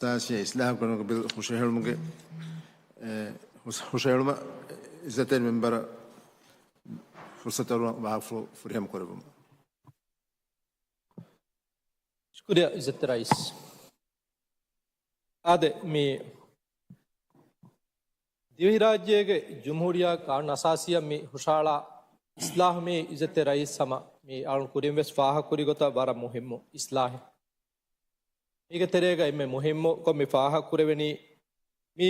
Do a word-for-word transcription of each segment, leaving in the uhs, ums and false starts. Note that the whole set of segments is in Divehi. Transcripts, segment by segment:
އަސާސީ އިސްލާހު ކުރުމުގެ ބިލް ހުށަހެޅުމުގެ، އެ، ހުސް-، ހުށަހެޅުމަށް އިއްޒަތްތެރި މެމްބަރަށް ފުރުސަތު އަރުވަން ވާހަކަފުޅު ފުރިހަމަ ކުރެއްވުމަށް. ޝުކުރިއްޔާ އިއްޒަތްތެރި ރައީސް. އާދެ، މި ދިވެހިރާއްޖޭގެ ޖުމްހޫރިއްޔާ ޤާނޫނު އަސާސީއަށް މި ހުށަހަޅާ އިސްލާހު މި އިއްޒަތްތެރި ރައީސް ހަމަ މި އަޅުން ކުރިން ވެސް ފާހަގަކުރި ގޮތަށް ވަރަށް މުހިއްމު އިސްލާހެއް. މީގެ ތެރޭގަ އެންމެ މުހިއްމު ކޮށް މި ފާހަގަކުރެވެނީ، މީ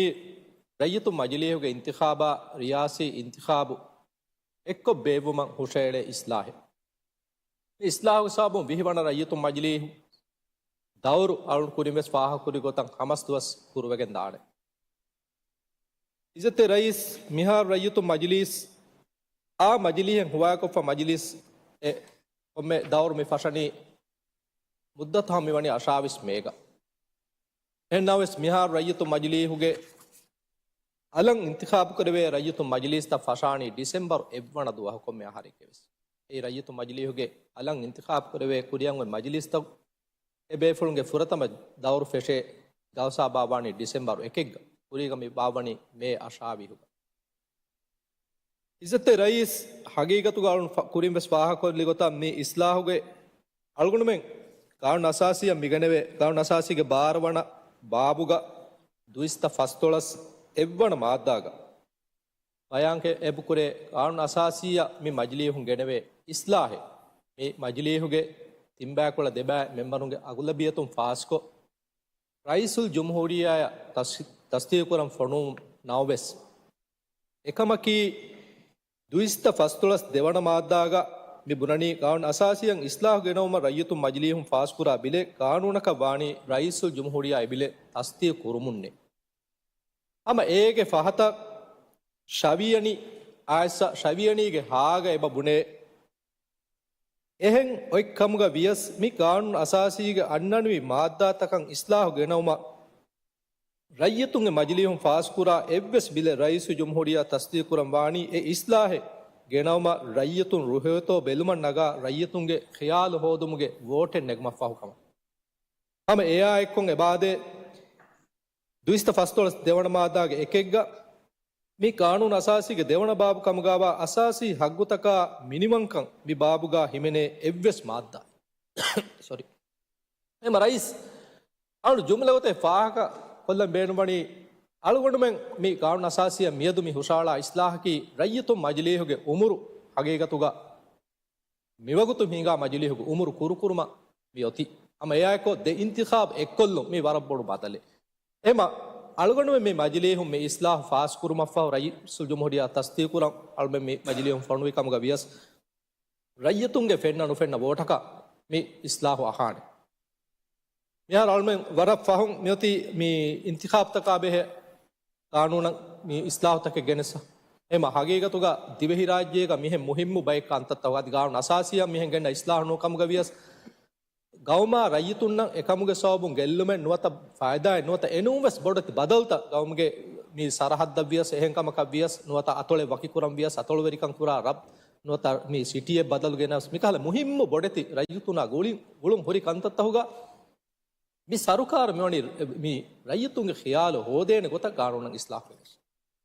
ރައްޔިތު މަޖިލީހުގެ އިންތިޚާބާ، ރިޔާސީ އިންތިޚާބު އެއްކޮށް ބޭއްވުމަށް ހުށައެޅޭ އިސްލާހެއް. މި އިސްލާހުގެ ސަބަބުން ވިހި ވަނަ ރައްޔިތު މަޖިލީހު ދައުރު އަޅުން ކުރިން ވެސް ފާހަގަކުރި ގޮތަށް ހަމަސް ދުވަސް ކުރުވެގެން ދާނެ. އިއްޒަތްތެރި ރައީސް، މިހާރު ރައްޔިތު މަޖިލީސް އާ މަޖިލީހެއް ހުވާކޮށްފަ މަޖިލީސް އެ ކޮންމެ ދައުރު މި ފަށަނީ މުއްދަތު ހަމަ މިވަނީ އަށާވީސް މޭގަ. އެހެންނަމަވެސް މިހާރު ރައްޔިތު މަޖިލީހުގެ އަލަށް އިންތިޚާބު ކުރެވޭ ރައްޔިތު މަޖިލީސްތައް ފަށާނީ ޑިސެމްބަރު އެއްވަނަ ދުވަހު ކޮންމެ އަހަރެއްގެ ވެސް. އެއީ ރައްޔިތު މަޖިލީހުގެ އަލަށް އިންތިޚާބު ކުރެވޭ ކުރިއަށް އޮތް މަޖިލީސްތައް އެ ބޭފުޅުންގެ ފުރަތަމަ ދައުރު ފެށޭ ޖަލްސާ ބާއްވާނީ ޑިސެމްބަރު އެކެއްގަ. ކުރީގަ މި ބާއްވަނީ މޭ އަށާވީހުގަ. އިއްޒަތްތެރި ރައީސް، ހަގީގަތުގަ އަޅުން ފަ-، ކުރިން ވެސް ފާހަގަކޮށްލި ގޮތަށް މި އިސްލާހުގެ އަޅުގަނޑުމެން ޤާނޫނު އަސާސީއަށް މިގެނެވޭ، ޤާނޫނު އަސާސީގެ ބާރަ ވަނަ ބާބުގަ ދުއިސައްތަ ފަސްދޮޅަސް އެއްވަނަ މާއްދާގަ ބަޔާން އެބަ ކުރޭ، ޤާނޫނު އަސާސީއަށް މި މަޖިލީހުން ގެނެވޭ އިސްލާހެއް، މި މަޖިލީހުގެ ތިންބައިކުޅަ ދެބައި މެމްބަރުންގެ އަޣުލަބިއްޔަތުން ފާސްކޮށް، ރައީސުލްޖުމްހޫރިއްޔާއަށް ތަސް-، ތަސްދީޤުކުރަން ފޮނުވުން ނަމަވެސް، އެކަމަކީ، ދުއިސައްތަ ފަސްދޮޅަސް ދެވަނަ މާއްދާގަ މި ބުނަނީ، ޤާނޫނު އަސާސީއަށް އިސްލާހު ގެނައުމަށް ރައްޔިތުން މަޖިލީހުން ފާސްކުރާ ބިލެއް ޤާނޫނަކަށް ވާނީ ރައީސުލްޖުމްހޫރިއްޔާ އެ ބިލެއް ތަސްދީޤު ކުރުމުންނޭ. ހަމަ އޭގެ ފަހަތަށް ޝަވިޔަނި، އާއިސް ޝަވިޔަނީގެ ހާގަ އެބަ ބުނޭ، އެހެން އޮތް ކަމުގަ ވިޔަސް، މި ޤާނޫނު އަސާސީގެ އަންނަނިވި މާއްދާތަކަށް އިސްލާހު ގެނައުމަށް ރައްޔިތުންގެ މަޖިލީހުން ފާސްކުރާ އެއްވެސް ބިލެއް ރައީސުލްޖުމްހޫރިއްޔާ ތަސްދީޤުކުރަން ވާނީ އެ އިސްލާހެއް ގެނައުމަށް ރައްޔިތުން ރުހޭތޯ ބެލުމަށް ނަގާ ރައްޔިތުންގެ ޚިޔާލު ހޯދުމުގެ ވޯޓެއް ނެގުމަށްފަހު ކަމަށް. ހަމަ އެއާ އެއްކޮށް އެބާދޭ، ދުއިސައްތަ ފަސްދޮޅަސް ދެވަނަ މާއްދާގެ އެކެއްގަ މި ޤާނޫނު އަސާސީގެ ދެވަނަ ބާބު ކަމުގާވާ އަސާސީ ހައްގުތަކާ މިނިވަންކަން މި ބާބުގާ ހިމެނޭ އެއްވެސް މާއްދާ. ސޮރީ. އެމަ ރައީސް، އަޅު ޖުމްލަ ގޮތެއް ފާހަގަ ކޮށްލަން ބޭނުންވަނީ، އަޅުގަނޑުމެން މި ޤާނޫނު އަސާސީއަށް މިއަދު މި ހުށަހަޅާ އިސްލާހަކީ ރައްޔިތުން މަޖިލީހުގެ އުމުރު ހަގީގަތުގަ މިވަގުތު ހިނގާ މަޖިލީހުގެ އުމުރު ކުރުކުރުމަށް މި އޮތީ. ހަމަ އެއާއެކު ދެ އިންތިޚާބު އެއްކޮށްލުން މީ ވަރަށް ބޮޑު ބަދަލެއް. އެމަ އަޅުގަނޑުމެން މި މަޖިލީހުން މި އިސްލާހު ފާސްކުރުމަށްފަހު ރައީސުލްޖުމްހޫރިއްޔާ ތަސްދީޤުކުރަން އަޅުމެން މި މަޖިލީހުން ފޮނުވި ކަމުގަ ވިޔަސް، ރައްޔިތުންގެ ފެންނަ ނުފެންނަ ވޯޓަކަށް މި އިސްލާހު އަހާނެ. މިހާރު އަޅުމެން ވަރަށް ފަހުން މިއޮތީ މި އިންތިޚާބުތަކާ ބެހޭ ޤާނޫނަށް މި އިސްލާހުތަކެއް ގެނެސް. އެމަ ހަގީގަތުގަ ދިވެހިރާއްޖޭގަ މިހެން މުހިއްމު ބައެއް ކަންތައްތައް އަދި ޤާނޫނު އަސާސީއަށް މިހެން ގެންނަ އިސްލާހު ނޫން ކަމުގަ ވިޔަސް، ގައުމާ ރައްޔިތުންނަށް އެކަމުގެ ސަބަބުން ގެއްލުމެއް ނުވަތަ ފައިދާއެއް ނުވަތަ އެނޫން ވެސް ބޮޑެތި ބަދަލުތައް ގައުމުގެ މި ސަރަހައްދަށް ވިޔަސް އެހެން ކަމަކަށް ވިޔަސް ނުވަތަ އަތޮޅެއް ވަކިކުރަން ވިޔަސް އަތޮޅުވެރިކަން ކުރާ ރަށް ނުވަތަ މި ސިޓީއެއް ބަދަލު ގެނަސް މިކަހަލަ މުހިއްމު ބޮޑެތި ރައްޔިތުންނާ ގުޅި-، ގުޅުން ހުރި ކަންތައްތަކުގަ މި ސަރުކާރު މިވަނީ މި ރައްޔިތުންގެ ޚިޔާލު ހޯދޭނެ ގޮތަށް ޤާނޫނަށް އިސްލާހު ކުރެވޭ.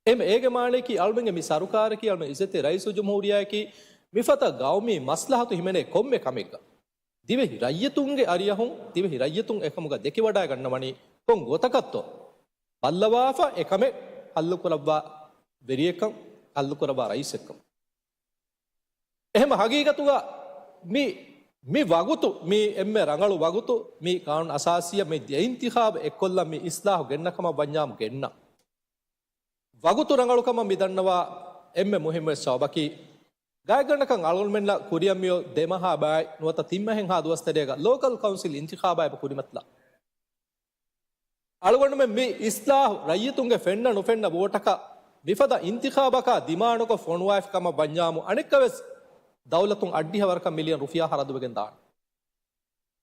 އެހެން އޭގެ މާނަޔަކީ އަޅުމެންގެ މި ސަރުކާރަކީ އަޅުމެން އިއްޒަތްތެރި ރައީސުލްޖުމްހޫރިއްޔާއަކީ މިފަދަ ގައުމީ މަސްލަހަތު ހިމެނޭ ކޮންމެ ކަމެއްގަ ދިވެހި ރައްޔިތުންގެ އަރިއަހުން ދިވެހި ރައްޔިތުން އެކަމުގަ ދެކިވަޑައިގަންނަވަނީ ކޮން ގޮތަކަށްތޯ ބައްލަވާފަ އެކަމެއް ހައްލުކުރައްވާ ވެރިއެއްކަން، ހައްލުކުރައްވާ ރައީސެއްކަން. އެހެން ހަގީގަތުގަ މި، މި ވަގުތު، މި އެންމެ ރަނގަޅު ވަގުތު، މި ޤާނޫނު އަސާސީއަށް މި ދެ އިންތިޚާބު އެއްކޮށްލަން މި އިސްލާހު ގެންނަ ކަމަށް ވަންޏާމު ގެންނަ ވަގުތު ރަނގަޅު ކަމަށް މި ދަންނަވާ އެންމެ މުހިއްމު ސަބަބަކީ، ގާތްގަނޑަކަށް އަޅުގަނޑުމެންނަށް ކުރިއަށް މިއޮތް ދެ މަހާ ބައި ނުވަތަ ތިން މަހެއްހާ ދުވަސް ތެރޭގަ ލޯކަލް ކައުންސިލް އިންތިޚާބާ އެބަ ކުރިމަތިލާ. އަޅުގަނޑުމެން މި އިސްލާހު ރައްޔިތުންގެ ފެންނަ ނުފެންނަ ވޯޓަކަށް މިފަދަ އިންތިޚާބަކާ ދިމާނުކޮށް ފޮނުވާފި ކަމަށް ވަންޏާމު، އަނެއްކާވެސް ދައުލަތުން އައްޑިހަ ވަރަކަށް މިލިއަން ރުފިޔާ ހަރަދުވެގެން ދާނެ.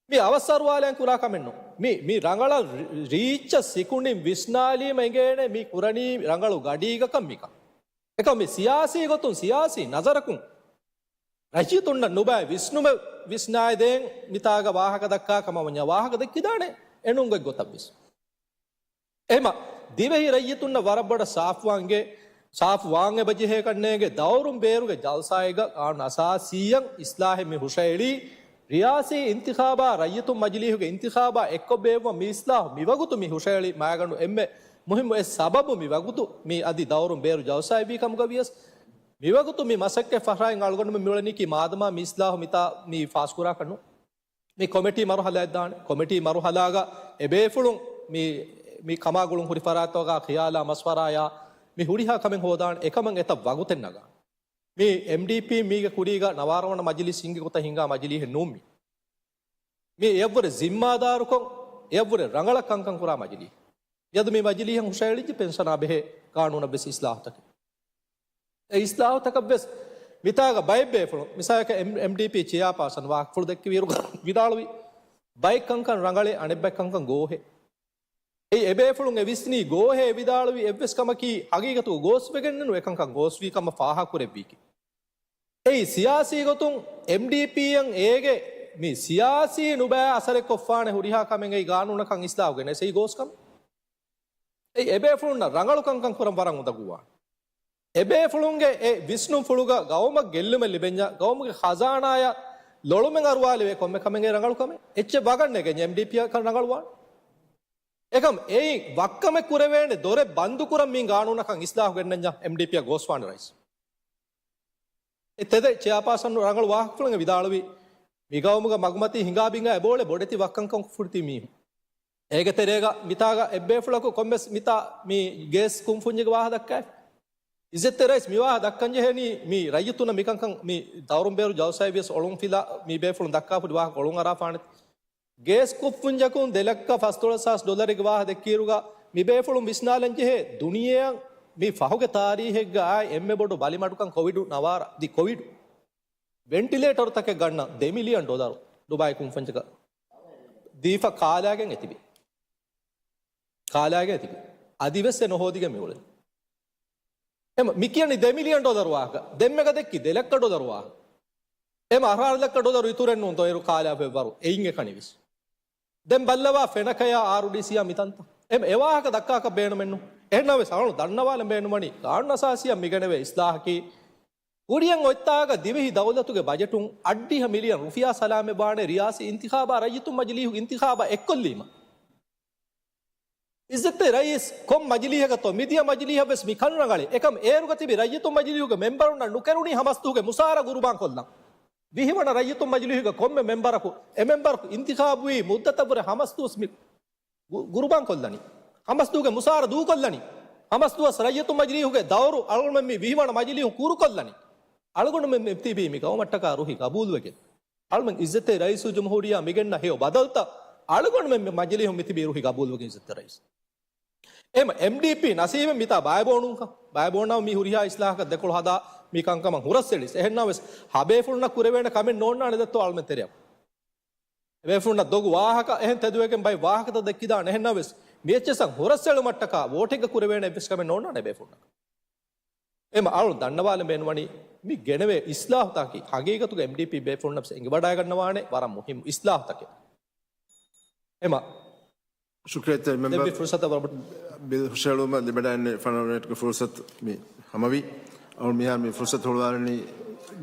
މި އަވަސް އަރުވާލައިން ކުރާ ކަމެއް ނޫން. މި، މި ރަނގަޅަށް ރި-، ރީއްޗަށް ސިކުނޑިން ވިސްނާލީމަ އިނގޭނެ މި ކުރަނީ ރަނގަޅު ގަޑީގަކަށް މިކަން. އެކަމް މި ސިޔާސީ ގޮތުން ސިޔާސީ ނަޒަރަކުން ރައްޔިތުންނަށް ނުބައި ވިސްނުމެއް ވިސްނާއިދޭން މިތާގަ ވާހަކަ ދައްކާ ކަމަށް ވަންޏާ ވާހަކަ ދެއްކިދާނެ އެނޫން ގޮތް ގޮތަށް ވެސް. އެހެމަ ދިވެހި ރައްޔިތުންނަށް ވަރަށް ބޮޑަށް ސާފުވާންގެ، ސާފުވާން އެބަޖެހޭ ކަންނޭނގެ ދައުރުން ބޭރުގެ ޖަލްސާއެއްގަ ގާނޫނު އަސާސީއަށް އިސްލާހެއް މި ހުށައެޅީ، ރިޔާސީ އިންތިޚާބާ ރައްޔިތުން މަޖިލީހުގެ އިންތިޚާބާ އެއްކޮށް ބޭއްވުމަށް މި އިސްލާހު މިވަގުތު މި ހުށައެޅީ މާގަނޑު އެންމެ މުހިއްމު އެއް ސަބަބު މި ވަގުތު މި އަދި ދައުރުން ބޭރު ޖަލްސާއެއް ވީ ކަމުގަ ވިޔަސް، މިވަގުތު މި މަސައްކަތް ފަށާއިން އަޅުގަނޑުމެން މިއުޅެނީކީ މާދަމާ މި އިސްލާހު މިތާ މި ފާސްކުރާކަށް ނޫން. މި ކޮމިޓީ މަރުހަލާއެއް ދާނެ. ކޮމިޓީ މަރުހަލާގަ އެބޭފުޅުން މި، މި ކަމާ ގުޅުން ހުރި ފަރާތްތަކާ ޚިޔާލާ މަސްވަރާޔާ މި ހުރިހާ ކަމެއް ހޯދާނެ. އެކަމަށް އެތައް ވަގުތެއް ނަގާނެ. މި އެމްޑީޕީ މީގެ ކުރީގަ ނަވާރަ ވަނަ މަޖިލީސް ހިންގި ގޮތަށް ހިނގާ މަޖިލީހެއް ނޫން މީ. މި އެއަށްވުރެ ޒިންމާދާރުކޮށް، އެއަށްވުރެ ރަނގަޅަށް ކަންކަން ކުރާ މަޖިލީހެއް. މިއަދު މި މަޖިލީހަށް ހުށައެޅިއްޖެ ޕެންޝަނާ ބެހޭ ގާނޫނަށް ވެސް އިސްލާހުތަކެއް. އެ އިސްލާހުތަކަށް ވެސް މިތާގަ ބައެއް ބޭފުޅުން، މިސާލަކަށް އެމް-، އެމްޑީޕީ ޗެއާޕާސަން ވާހަކަފުޅު ދެއްކެވިއިރު ވިދާޅުވި، ބައެއް ކަންކަން ރަނގަޅޭ، އަނެއް ބައެއް ކަންކަން ގޯހޭ. އެއީ އެބޭފުޅުން އެ ވިސްނީ ގޯހޭ ވިދާޅުވި އެއްވެސް ކަމަކީ ހަގީގަތުގަ ގޯސްވެގެންނެއްނު އެކަންކަން ގޯސްވީ ކަމަށް ފާހަގަކުރެއްވީކީ. އެއީ ސިޔާސީ ގޮތުން އެމްޑީޕީއަށް އޭގެ މި ސިޔާސީ ނުބައި އަސަރެއް ކޮށްފާނެ ހުރިހާ ކަމެއް އެއީ ގާނޫނަކަށް އިސްލާހު ގެނެސް އެއީ ގޯސް ކަމެއް. އެއީ އެބޭފުޅުންނަށް ރަނގަޅު ކަންކަން ކުރަން ވަރަށް އުނދަގޫވާނެ. އެބޭފުޅުންގެ އެ ވިސްނުންފުޅުގަ ގައުމަށް ގެއްލުމެއް ލިބެންޏާ، ގައުމުގެ ޚަޒާނާޔަށް ލޮޅުމެއް އަރުވާލެވޭ ކޮންމެ ކަމެއް އެ ރަނގަޅު ކަމެއް. އެއްޗެއް ވަގަށް ނެގެންޏާ އެމްޑީޕީއަކަށް ރަނގަޅުވާނެ. އެކަމް އެއީ ވައްކަމެއް ކުރެވޭނެ ދޮރެއް ބަންދުކުރަން މި ގާނޫނަކަށް އިސްލާހު ގެންނަންޏާ އެމްޑީޕީއަށް ގޯސްވާނެ ރައީސް. އެ ތެދެއް ޗެއާޕާސަން ރަނގަޅު ވާހަކަފުޅެއް ވިދާޅުވި، މި ގައުމުގަ މަގުމަތީ ހިނގާބިނގާ އެބޯޅެ ބޮޑެތި ވައްކަންކަން ފުރިތި މީހުން. އޭގެ ތެރޭގަ މިތާގަ އެއްބޭފުޅަކު ކޮންމެސް މިތާ މި ގޭސް ކުންފުންޏެއްގެ ވާހަ ދައްކާ. އިއްޒަތްތެރި ރައީސް މި ވާހަ ދައްކަން ޖެހޭނީ މި ރައްޔިތުންނަށް މިކަންކަން މި ދައުރުން ބޭރު ޖަލްސާއެއް ވިޔަސް އޮޅުން ފިލާ މި ބޭފުޅުން ދައްކާފުރި ވާހަކަ އޮޅުން އަރާފާނެތި. ގޭސް ކުއްފުންޏަކުން ދެ ލައްކަ ފަސްދޮޅަސް ހާސް ޑޮލަރެއްގެ ވާހަ ދެއްކިއިރުގަ މި ބޭފުޅުން ވިސްނާލަން ޖެހޭ ދުނިޔެއަށް މި ފަހުގެ ތާރީހެއްގަ އާއި އެންމެ ބޮޑު ބަލިމަޑުކަން ކޮވިޑު ނަވާރަ ދި ކޮވިޑު. ވެންޓިލޭޓަރުތަކެއް ގަންނަ ދެ މިލިއަން ޑޮލަރު ޑުބާއި ކުންފުންޏަކަށް ދީފަ ކާލާގެން އެތިބި. ކާލާގެން އެތިބި. އަދިވެސް އެ ނުހޯދިގެން މިއުޅެނީ. އެމަ، މި ކިޔަނީ ދެ މިލިއަން ޑޮލަރު ވާހަކަ. ދެންމެގަ ދެއްކި ދެ ލައްކަ ޑޮލަރު ވާހަކަ. އެމަ، އަށާރަ ލައްކަ ޑޮލަރު އިތުރެއް ނޫން ދޮއިރު ކާލާފައިވަރު. އެއިން އެކަނިވެސް. ދެން ބައްލަވާ ފެނަކަޔާ އާރުޑީސީއާ މިތަންތަން. އެމަ، އެ ވާހަކަ ދައްކާކަށް ބޭނުމެއްނު. އެހެންނަމަވެސް އަޅުން ދަންނަވާލަން ބޭނުމަނީ ގާނޫނު އަސާސީއަށް މިގެނެވޭ އިސްލާހަކީ ކުރިއަށް އޮތްތާގަ ދިވެހި ދައުލަތުގެ ބަޖެޓުން އަށްޑިހަ މިލިއަން ރުފިޔާ ސަލާމަތްވާނެ ރިޔާސީ އިންތިޚާބާ ރައްޔިތުން މަޖިލީހު އިންތިޚާބާ އެއްކޮށްލީމަ. އިއްޒަތްތެރި ރައީސް ކޮން މަޖިލީހަކަށްތޯ މިދިޔަ މަޖިލީހަށްވެސް މި ކަން ރަނގަޅޭ. އެކަމް އޭރުގަ ތިބި ރައްޔިތުން މަޖިލީހުގެ މެމްބަރުންނަށް ނުކެރުނީ ހަމަސްދުވަހުގެ މުސާރަ ގުރުބާން ކޮށްލަން. ވިހިވަނަ ރައްޔިތުން މަޖިލީހުގެ ކޮންމެ މެމްބަރަކު އެ މެމްބަރަކު އިންތިޚާބުވީ މުއްދަތަށްވުރެ ހަމަސްދުވަސް މި ގު-، ގުރުބާން ކޮށްލަނީ. ހަމަސްދުވަހުގެ މުސާރަ ދޫކޮށްލަނީ. ހަމަސްދުވަސް ރައްޔިތުން މަޖިލީހުގެ ދައުރު އަޅުގަނޑުމެން މި ވިހިވަނަ މަޖިލީހުން ކުރުކޮށްލަނީ. އަޅުގަނޑުމެން މި ތިބީ މި ގައުމަށްޓަކާ ރުހި ގަބޫލުވެގެން. އަޅުމެން އިއްޒަތްތެރި ރައީސުލްޖުމްހޫރިއްޔާ މިގެންނަ ހެޔޮ ބަދަލުތައް އަޅުގަނޑުމެން މި މަޖިލީހުން މި ތިބީ ރުހި ގަބޫލުވެގެން އިއްޒަތްތެރި ރައީސް. އެމަ އެމްޑީޕީ ނަސީބެއް މިތާ ބައިބޯނުންކަން. ބައިބޯންނަމަ މި ހުރިހާ އިސްލާހަކަށް ދެކޮޅު ހަދާ މި ކަންކަމަށް ހުރަސްއެޅިސް. އެހެންނަމަވެސް ހަބޭފުޅުންނަށް ކުރެވޭނެ ކަމެއް ނޯންނާނެ ދެއްތޯ އަޅުމެން ތެރެއަށް. އެބޭފުޅުންނަށް ދޮގު ވާހަކަ އެހެން ތެދުވެގެން ބައެއް ވާހަކަތައް ދެއްކިދާނެ. އެހެންނަމަވެސް މި އެއްޗެއްސަށް ހުރަސްއެޅުމަށްޓަކާ ވޯޓެއްގަ ކުރެވޭނެ އެއްވެސް ކަމެއް ނޯންނާނެ އެބޭފުޅުންނަށް. އެމަ އަޅުން ދަންނަވާލަން ބޭނުންވަނީ މި ގެނެވޭ އިސްލާހުތަކީ ހަގީގަތުގަ އެމްޑީޕީ ބޭފުޅުންނަށް ވެސް އެނގިވަޑައިގަންނަވާނެ ވަރަށް މުހިއްމު އިސްލާހުތަކެއް. އެމަ ޝުކުރިއްޔާ މެމްބަރ. ދެއްވި ފުރުސަތަށް ވަރަށް ބޮޑަށް. ބިލް ހުށައެޅުމަށް ލިބިވަޑައިގެންނެވި ފަނަރަ މިނެޓްގެ ފުރުސަތު މި ހަމަވި. އަޅުން މިހާރު މި ފުރުސަތު ހުޅުވާލަނީ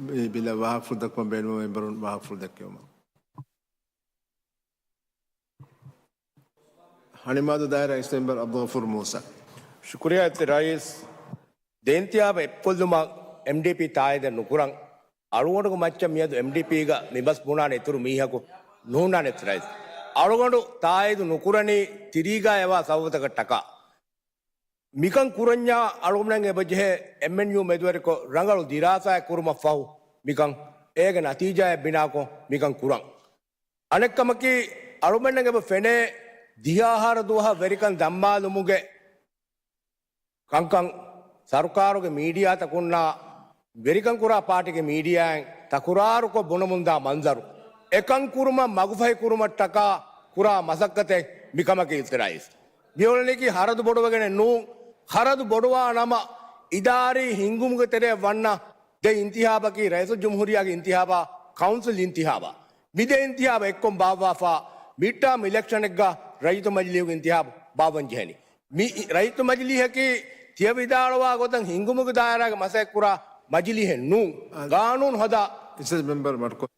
މި ބިލަށް ވާހަކަފުޅު ދައްކަމަށް ބޭނުންވާ މެމްބަރުން ވާހަކަފުޅު ދެއްކެވުމަށް. ހަނިމާދޫ ދާއިރާ އެކްސް މެމްބަރ ޢަބްދުލްޣަފޫރު މޫސާ. ޝުކުރިއްޔާ ރައީސް. ދެ އިންތިޚާބު އެއްކޮށްލުމަށް އެމްޑީޕީ ތާއީދެއް ނުކުރަން. އަޅުގަނޑުގެ މައްޗަށް މިއަދު އެމްޑީޕީގަ މި ބަސް ބުނާނެ އިތުރު މީހަކު ނުހުންނާނެ ރައީސް. އަޅުގަނޑު ތާއީދު ނުކުރަނީ ތިރީގަ އެވާ ސަބަބުތަކަށްޓަކާ. މިކަން ކުރަންޏާ އަޅުގަނޑަށް އެބަޖެހޭ އެމްއެންޔޫ މެދުވެރިކޮށް ރަނގަޅު ދިރާސާއެއް ކުރުމަށް ފަހު މިކަން އޭގެ ނަތީޖާއެއް ބިނާކޮށް މިކަން ކުރަން. އަނެއްކަމަކީ، އަޅުމެންނަށް އެބަ ފެނޭ ދިހަ އަހަރު ދުވަހަށް ވެރިކަން ދަންމާލުމުގެ ކަންކަން ސަރުކާރުގެ މީޑިއާތަކުންނާ ވެރިކަން ކުރާ ޕާޓީގެ މީޑިއާއިން ތަކުރާރުކޮށް ބުނަމުންދާ މަންޒަރު. އެކަން ކުރުމަށް މަގުފަހި ކުރުމަށްޓަކާ ކުރާ މަސައްކަތެއް މިކަމަކީ ރައީސް. މިއުޅެނީކީ ހަރަދު ބޮޑުވެގެނެއް ނޫން. ހަރަދު ބޮޑުވާ ނަމަ، އިދާރީ ހިންގުމުގެ ތެރެއަށް ވަންނަ ދެ އިންތިހާބަކީ ރައީސުލްޖުމްހޫރިއްޔާގެ އިންތިހާބާ، ކައުންސިލް އިންތިހާބާ. މި ދެ އިންތިހާބަށް އެއްކޮށް ބާއްވާފާ، މިޑްޓާމް އިލެކްޝަނެއްގަ ރައްޔިތު މަޖިލީހުގެ އިންތިހާބު ބާއްވަން ޖެހެނީ. މި ރައްޔިތު މަޖިލީހަކީ ތިޔަ ވިދާޅުވާ ގޮތަށް ހިންގުމުގެ ދާއިރާގެ މަސައްކަތް ކުރާ މަޖިލީހެއް ނޫން. ގާނޫނު ހަދާ. އިސް މެމްބަރ މަޑުކޮށް.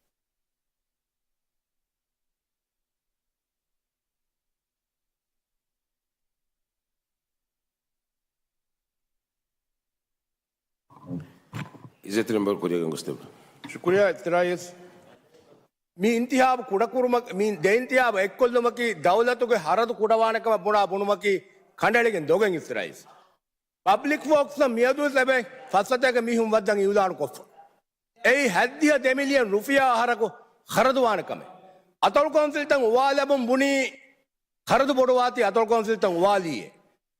އިއްޒަތްތެރި މެމްބަރު ކުރިއަށް ގޮސްދެއްވާ. ޝުކުރިއްޔާ އިއްޒަތްތެރި ރައީސް. މި އިންތިހާބު ކުޑަކުރުމަކީ، މި ދެ އިންތިހާބު އެއްކޮށްލުމަކީ ދައުލަތުގެ ހަރަދު ކުޑަވާނެ ކަމަށް ބުނާ ބުނުމަކީ ކަނޑައެޅިގެން ދޮގެއް އިއްޒަތްތެރި ރައީސް. ޕަބްލިކް ވޯކްސް ނަށް މިއަދުވެސް އެބަ ފަސް ސަތޭކަ މީހުން ވައްދަން އިއުލާނު ކޮށްފަ. އެއީ ހަތްދިހަ ދެ މިލިއަން ރުފިޔާ އަހަރަކު ޚަރަދުވާނެ ކަމެއް. އަތޮޅު ކައުންސިލްތައް އުވާލަމުން ބުނީ ޚަރަދު ބޮޑުވާތީ އަތޮޅު ކައުންސިލްތައް އުވާލީއޭ.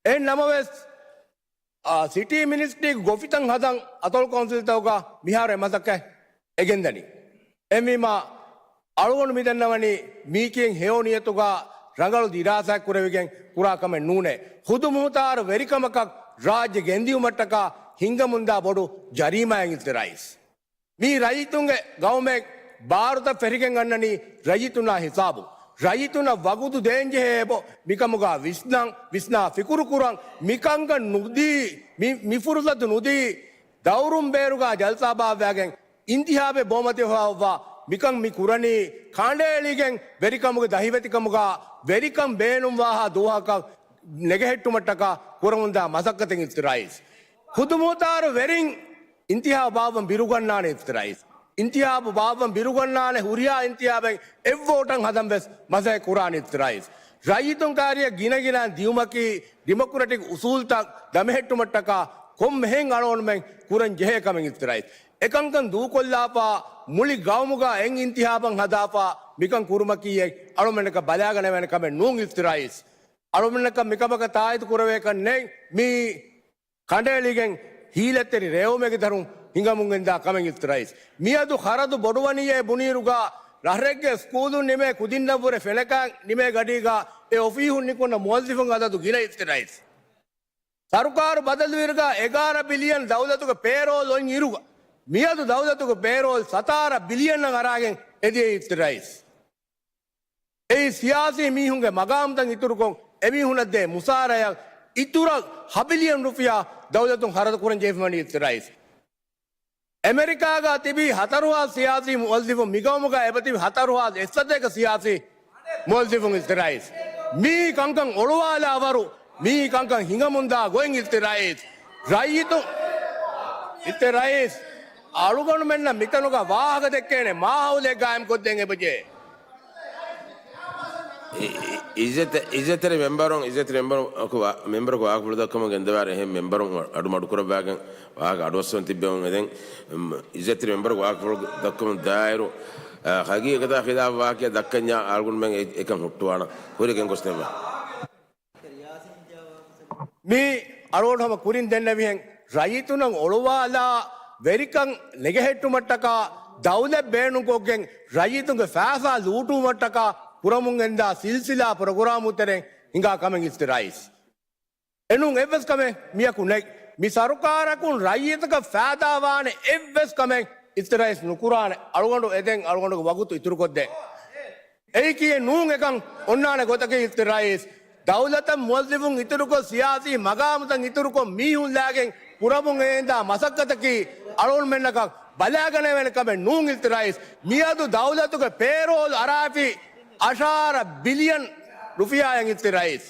އެހެން ނަމަވެސް، އާ، ސިޓީ މިނިސްޓްރީގެ ގޮފިތައް ހަދަން އަތޮޅު ކައުންސިލްތަކުގަ މިހާރު އެ މަސައްކަތް އެގެންދަނީ. އެހެންވީމާ، އަޅުގަނޑު މިދަންނަވަނީ މީކީއެއް ހެޔޮ ނިޔަތުގަ ރަނގަޅު ދިރާސާއެއް ކުރެވިގެން ކުރާ ކަމެއް ނޫނޭ. ޚުދުމުހުތާރު ވެރިކަމަކަށް ރާއްޖެ ގެންދިއުމަށްޓަކާ ހިނގަމުންދާ ބޮޑު ޖަރީމާއެއް އިއްޒަތްތެރި ރައީސް. މީ ރައްޔިތުންގެ ގައުމެއް ބާރުތައް ފެށިގެން އަންނަނީ ރައްޔިތުންނާ ހިސާބުން. ރައްޔިތުންނަށް ވަގުތު ދޭންޖެހޭ އެބަ މިކަމުގަ ވިސްނަން، ވިސްނާ ފިކުރުކުރަން، މިކަންކަން ނުދީ، މި، މި ފުރުސަތު ނުދީ، ދައުރުން ބޭރުގަ ޖަލްސާ ބާއްވާގެން އިންތިހާބެއް ބޯމަތިވެފައި އޮއްވާ، މިކަން މި ކުރަނީ ކަނޑައެޅިގެން ވެރިކަމުގެ ދަހިވެތިކަމުގަ ވެރިކަން ބޭނުންވާހާ ދުވަހަކަށް ނެގެހެއްޓުމަށްޓަކާ ކުރަމުންދާ މަސައްކަތެއް އިއްޒަތްތެރި ރައީސް. ޚުދުމުހުތާރު ވެރިން އިންތިހާބު ބާއްވަން ބިރުގަންނާނެ އިއްޒަތްތެރި ރައީސް. އިންތިހާބު ބާއްވަން ބިރުގަންނާނެ ހުރިހާ އިންތިހާބެއް އެއްވޯޓަށް ހަދަން ވެސް މަސައްކަތް ކުރާނެ އިއްޒަތްތެރި ރައީސް. ރައްޔިތުން ކާރިއަށް ގިނަގިނައިން ދިއުމަކީ ޑިމޮކްރެޓިކް އުސޫލްތައް ދަމަހެއްޓުމަށްޓަކާ ކޮންމެހެން އަޅުގަނޑުމެން ކުރަން ޖެހޭ ކަމެއް އިއްޒަތްތެރި ރައީސް. އެކަންކަން ދޫކޮށްލާފަ، މުޅި ގައުމުގަ އެއް އިންތިހާބަށް ހަދާފަ، މިކަން ކުރުމަކީ އެއް އަޅުގަނޑަކަށް ބަލާގަނެވޭނެ ކަމެއް ނޫން އިއްޒަތްތެރި ރައީސް. އަޅުގަނޑަކަށް މިކަމަކަށް ތާއީދު ކުރެވޭކަށް ނެތް. މީ ކަނޑައެޅިގެން ހީލަތްތެރި ރޭވުމެއްގެ ދަރުން ހިނގަމުން ގެންދާ ކަމެއް އިއްޒަތްތެރި ރައީސް. މިއަދު ޚަރަދު ބޮޑުވަނީއޭ ބުނިއިރުގަ، ރަށްރެއްގެ ސްކޫލުން ނިމޭ ކުދިންނަށްވުރެ ފެނަކައިން ނިމޭ ގަޑީގަ އެ އޮފީހުން ނިކުންނަ މުވައްޒިފުން އަދަދު ގިނަ އިއްޒަތްތެރި ރައީސް. ސަރުކާރު ބަދަލުވިއިރުގަ އެގާރަ ބިލިއަން ދައުލަތުގެ ޕޭރޯލް އޮތް އިރުގަ، މިއަދު ދައުލަތުގެ ޕޭރޯލް ސަތާރަ ބިލިއަންއަށް އަރާގެން އެދިޔަ އިއްޒަތްތެރި ރައީސް. އެއީ ސިޔާސީ މީހުންގެ މަގާމުތައް އިތުރުކޮށް، އެމީހުނަށް ދޭ މުސާރަޔަށް އިތުރަށް ހަ ބިލިއަން ރުފިޔާ ދައުލަތުން ޚަރަދު ކުރަން ޖެހިފަވަނީ އިއްޒަތްތެރި ރައީސް. އެމެރިކާގަ ތިބީ ހަތަރު ހާސް ސިޔާސީ މުވައްޒިފުން، މިގައުމުގަ އެބަތިބި ހަތަރު ހާސް އެއްސަތޭކަ ސިޔާސީ މުވައްޒިފުން އިއްޒަތްތެރި ރައީސް. މިއީ ކަންކަން އޮޅުވާލާ ވަރު، މިއީ ކަންކަން ހިނގަމުންދާ ގޮތް އިއްޒަތްތެރި ރައީސް. ރައްޔިތުން، އިއްޒަތްތެރި ރައީސް، އަޅުގަނޑުމެންނަށް މިތަނުގަ ވާހަކަ ދެއްކޭނެ މާހައުލެއް ގާއިމްކޮށްދޭން އެބަޖެހޭ. އި-، އި-، އިއްޒަތް-، އިއްޒަތްތެރި މެމްބަރުން، އިއްޒަތްތެރި މެމްބަރަކު ވާ-، މެމްބަރަކު ވާހަކަފުޅު ދައްކަމުން ގެންދަވާރެ އެހެން މެމްބަރުން އަޑު މަޑުކުރައްވާގެން ވާހަކަ އަޑުއައްސަވަން ތިއްބެވުން އެދެން، އިއްޒަތްތެރި މެމްބަރަކު ވާހަކަފުޅު ދައްކަމުން ދާއިރު، އަ، ހަގީގަތާ ޚިލާފު ވާހަކައެއް ދައްކަންޏާ އަޅުގަނޑުމެން އެ-، އެކަން ހުއްޓުވާނަން. ކުރިއަށް ގެންގޮސްދެން. މި އަޅުގަނޑު ހަމަ ކުރިން ދެންނެވިހެން، ރައްޔިތުންނަށް އޮޅުވާލާ ވެރިކަން ނެގެހެއްޓުމަށްޓަކާ ދައުލަތް ބޭނުންކޮށްގެން، ރައްޔިތުންގެ ފައިސާ ލޫޓުވުމަށްޓަކާ ކުރަމުން ގެންދާ ސިލްސިލާ ޕްރޮގްރާމު ތެރެއިން ހިނގާ ކަމެއް އިއްޒަތްތެރި ރައީސް. އެނޫން އެއްވެސް ކަމެއް މިޔަކު ނެތް. މި ސަރުކާރަކުން ރައްޔިތަކަށް ފައިދާވާނެ އެއްވެސް ކަމެއް އިއްޒަތްތެރި ރައީސް ނުކުރާނެ. އަޅުގަނޑު އެދެން، އަޅުގަނޑުގެ ވަގުތު އިތުރުކޮށްދޭން. އެއީކީއެއް ނޫން އެކަން އޮންނާނެ ގޮތަކީ އިއްޒަތްތެރި ރައީސް. ދައުލަތަށް މުވައްޒިފުން އިތުރުކޮށް، ސިޔާސީ މަގާމުތައް އިތުރުކޮށް، މީހުން ލާގެން ކުރަމުން ގެންދާ މަސައްކަތަކީ އަޅުގަނޑުމެންނަކަށް ބަލާގަނެވޭނެ ކަމެއް ނޫން އިއްޒަތްތެރި ރައީސް. މިއަދު ދައުލަތުގެ ޕޭރޯލް އަރާފި އަށާރަ ބިލިއަން ރުފިޔާއެއް އިއްޒަތްތެރި ރައީސް.